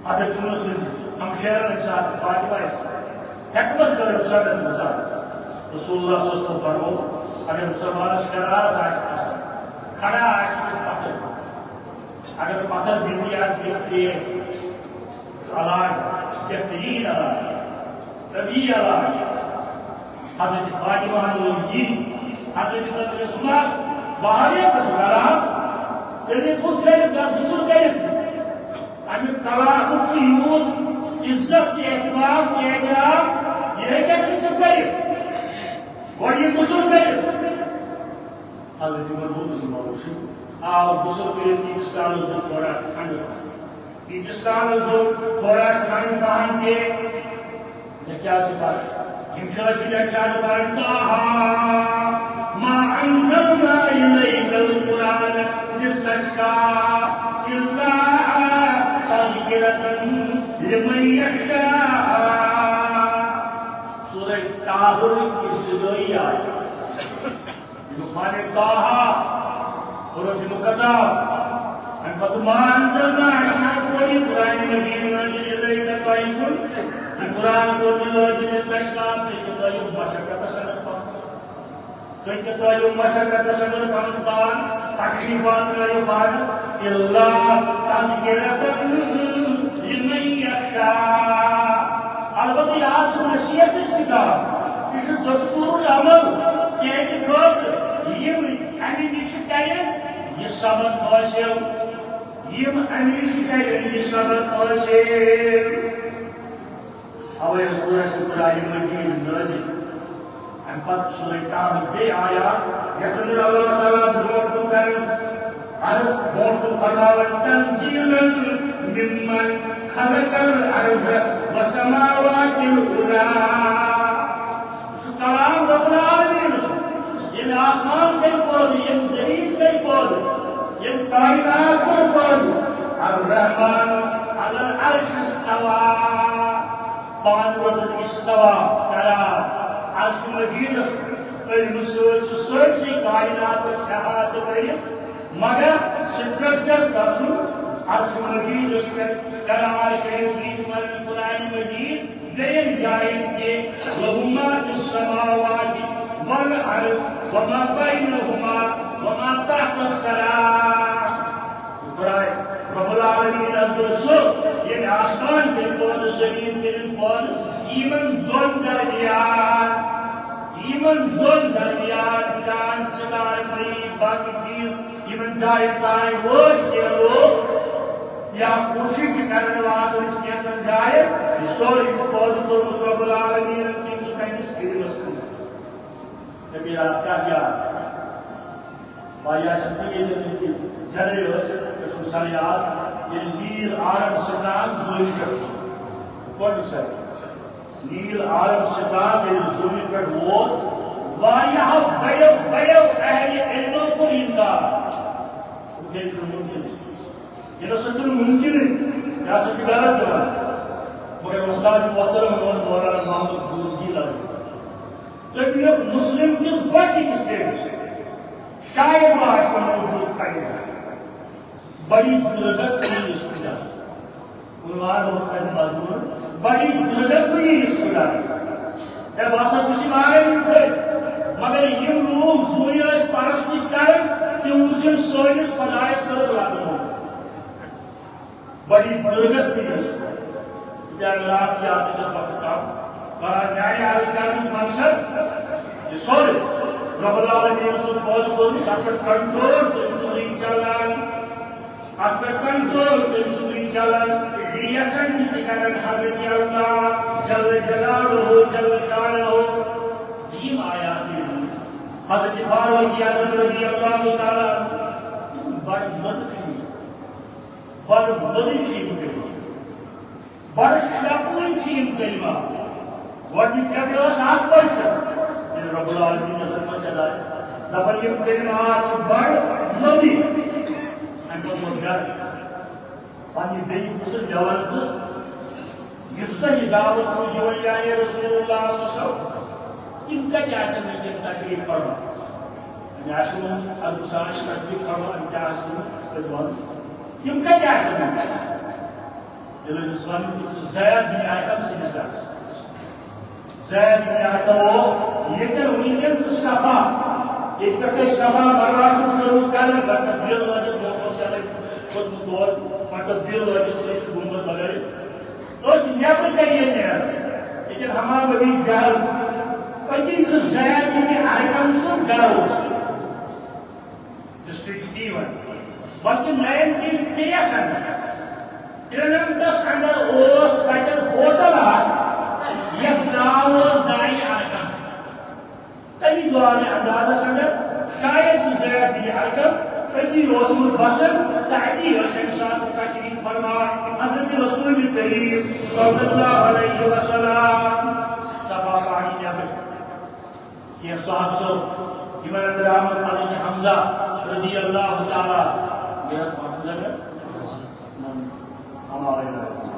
حضرت عمر سٕنٛز ہمشیرن اَمہِ ساتہٕ فاطمہ ٲس۔ حکمت کٔرٕن سۄ مےٚ بوزان۔ رسول اللہ صلی اللہ علیہ وسلم فرموو، اگر مُسلمانس شرارت آسہِ کھسان، کھڑا آسہِ کٲنٛسہِ پتھر، اگر پتھر بِہتھٕے آسہِ، بِہتھ ترٛیش، سُہ علاج، بہتریٖن علاج، طبیعی علاج۔ حضرت فاطمہ ہن ووٚن یی، حضرت عمر، بہٕ ہاوٕ یَتھ سُہ کران، تٔمۍ کوٚر چھٔلِتھ گژھ غسل کٔرِتھ۔ اَمیُک کلامُک چھُ یوٗت عزت تہٕ احترام تہٕ احترام، یہِ ہیٚکہِ نہٕ ژٕ کٔرِتھ۔ گۄڈٕ یہِ غسل کٔرِتھ۔ حضرت عمر گوٚو تہٕ وٕچھِو، آو غسل کٔرِتھ ییٖتِس کالس دیُت تھوڑا ٹھنڈٕ پہن۔ ییٖتِس کالس دیُت تھوڑا ٹھنڈٕ پہن تہِ۔ مےٚ کیٛاہ چھُ پَرُن؟ یِم چھِ ٲسمٕتۍ اَسہِ زیادٕ پَران، طٰہٰ، ما أنزلنا إليك القرآن لتشقى إلا تذكرة لمن يخشى۔ سورہ طٰہٰہٕچ ابتدٲیی آیت۔ یہِ گوٚو فارغ طٰہٰ، اور یہِ گوٚو کتاب۔ اَمہِ پتہٕ ما أنزلنا، اَسہِ چھُ کوٚرمُت قرآن مجید نازل إليك تۄہہِ کُن۔ یہِ قرآن کوٚر مےٚ نازل لتشقى، تُہۍ کہِ ترٲیِو مشقتس اندر پتہٕ۔ تُہۍ کہِ ترٲیِو مشقتس اندر پنُن پان، تکلیف واتنٲیِو پانس۔ اللہ تذکرة لمن یخشی۔ البتہ یاد چھُ نصیحتٕچ کتاب، یہِ چھُ دستور العمل تِہنٛدِ خٲطرٕ، یِم امہِ نِش کرن یہِ سبق حٲصِل، یِم امہِ نِش کرن یہِ سبق حٲصِل۔ اوے اوس قرآن، قرآن مجید نازل۔ امہِ پتہٕ سورہ طٰہہ بیٚیہِ آیات، یتھ اندر اللہ تعالیٰ برونٛٹھ کُن کرن، ارٕ برونٛٹھ کُن فرماوان، تنزیلا ممن خلق الارض والسماوات العلی۔ یہِ چھُ کلام رب العالمین سُنٛد۔ ییٚمۍ آسمان کٔرۍ پٲدٕ، ییٚمۍ زٔمیٖن کٔرۍ پٲدٕ، ییٚمۍ کائنات کوٚر پٲدٕ۔ الرحمن علی العرش استوی۔ پانہٕ ووتُن استوا قرار عرش مجیدس پٮ۪ٹھ۔ علمہٕ سۭتۍ چھُ سٲرسٕے کائناتس احاطہٕ کٔرِتھ، مگر سٹرکچر تسُنٛد عرش مجیدس پٮ۪ٹھ قرار کٔرِتھ۔ یہِ چھُ ونان قرآن مجید بیٚیَن جاین تہِ، لَهُ مَا فِي السَّمَاوَاتِ وَالْأَرْضِ وَمَا بَيْنَهُمَا وَمَا تَحْتَ الثَّرَى۔ خداے رب العالمین حض گوٚو سُہ، ییٚمۍ آسمان کٔرۍ پٲدٕ، زٔمیٖن کٔرِن پٲدٕ، یِمن دۄن درمیان، یِمن دۄن درمیان، چاند ستارٕ، مریخ، باقٕے چیٖز، یِمن جاین تام وٲتۍ کینٛہہ لوٗکھ یا کوٗشِش چھِ کران واتنٕچ کینٛژن جاین، یہِ سورُے چھُ پٲدٕ کوٚرمُت رب العالمیٖنن، تِم چھِ تٔمِس علمس منٛز۔ تٔمۍ یاد کتھ یاد؟ واریاہ چھِ تِم ییٚتہِ تِم تہِ جنرل ٲسۍ، یۄس سر یاد، ییٚلہِ نیٖل آرم سٹرانگ زوٗنہِ پٮ۪ٹھ، گۄڈٕنیُک سر، نیٖل آرم سٹرانگ ییٚلہِ زوٗنہِ پٮ۪ٹھ ووت، واریاہو بڑیو بڑیو اہلِ علمو کوٚر انکار۔ یہِ چھُنہٕ مُمکِن۔ یہِ نہ سا چھُنہٕ مُمکِنٕے۔ یہِ ہسا چھُ غلط یِوان۔ مگر وۄستاد محترم میون مولانا محمد نور الدین علی، تٔمۍ لیوٚکھ مسلم کِس گۄڈٕنِکِس پیجس پٮ۪ٹھ۔ شاید ما آسہِ نہٕ موجود پننہِ۔ بڑی درگت ہوئی اس خدا۔ عنوان اوس تَمیُک مضموٗن، بڑی درگت ہوئی اس خدا۔ ہے، بہٕ ہسا چھُس یہِ مانان یِم کٔرۍ، مگر یِم لوٗکھ زوٗنہِ ٲسۍ پرستش کران، تِم وٕچھِن سٲنِس خدایس کٔرٕکھ لَژھ موت۔ بڑی درگت ہوئی اس خدا۔ کیٛاہ راتھ یاد چھُ وقت کم کران، میانہِ عرض کرنُک مقصد یہِ سورُے رب العالمین سُنٛد پٲدٕ کوٚرمُت، تَتھ پٮ۪ٹھ کنٹرول تٔمۍ سُنٛدُے چلان، اَتھ پٮ۪ٹھ کنٹرول تٔمۍ سُنٛدُے چلان۔ یہِ یژھان تہِ تہِ کران حضرت اللہ جل جلالہ جل شانہ۔ یِم آیات یِم حضرت فاروق اعظم رضی اللہ تعالیٰ عنہ بڑ مدد چھِ، بڑ مدد چھِ یِم کٔرمٕتۍ۔ بڑٕ شرپوٕنۍ چھِ یِم کلمہ۔ گۄڈٕنیُک کیٛاہ ٲس اکھ پٔرسن؟ ییٚلہِ رب العالمین نظر منٛز ہدایت۔ دپان یِم کلمات چھِ بڑٕ مٔدٕرۍ۔ اَمہِ پتہٕ ووٚن گرٕ۔ پننہِ بیٚیہِ کُس لیول تہٕ یُس تۄہہِ دعوت چھُو دِوان، یعنی رسول اللہ صلی اللہ علیہ وسلم، تِم کتہِ آسن وٕنکیٚن تشریف فرما؟ وۄنۍ آسہِ نہٕ اَتھ گُزارش تشریف فرما، تِم کیٛاہ آسن اَسہِ پٮ۪ٹھ وَنُن؟ تِم کتہِ آسن وٕنکیٚن؟ ییٚلہِ أسۍ وَنان چھِ، سُہ زید بن ارقم سٕنٛدِس گرس۔ زید بن ارقم اوس ییٚتٮ۪ن وٕنکیٚن سُہ صفا، ییٚتہِ پٮ۪ٹھ أسۍ صفا مروہ چھِ شروع کران، پتہٕ تبدیٖل لٲگِتھ برونٛٹھ اوس یَتھ کھوٚتمُت دۄد، پتہٕ تبدیٖل لٲگِتھ سُہ چھُ گُمبد بنٲوِتھ۔ أسۍ نٮ۪برٕ کَنہِ ییٚلہِ نیران، ییٚتٮ۪ن حمام ابی جہل، أتی چھُ زید بن ارقم سُنٛد گرٕ اوس۔ ڈسٹرکٹ چھِ تی وَنان۔ بلکہ ناینٹیٖن تھرٛیٖیَس اندر، ترٛنَمتَس اندر اوس تَتٮ۪ن ہوٹل اکھ، یَتھ ناو اوس دارِ ارقم۔ تَمی دورِ اندازس اندر شاید چھُ زید بن ارقم أتی اوسمُت بسان، تہٕ أتی ٲسۍ أمۍ ساتہٕ تشریٖف فرما حضرت رسول کریم صلی اللہ علیہ وسلم۔ صفا پہاڑی نٮ۪برٕ۔ کینٛہہ صحابہٕ صٲب، یِمن اندر آمد حضرت حمزہ رضی اللہ تعالیٰ، یہِ حض حمزہ گوٚو؟ ہمارے نبی۔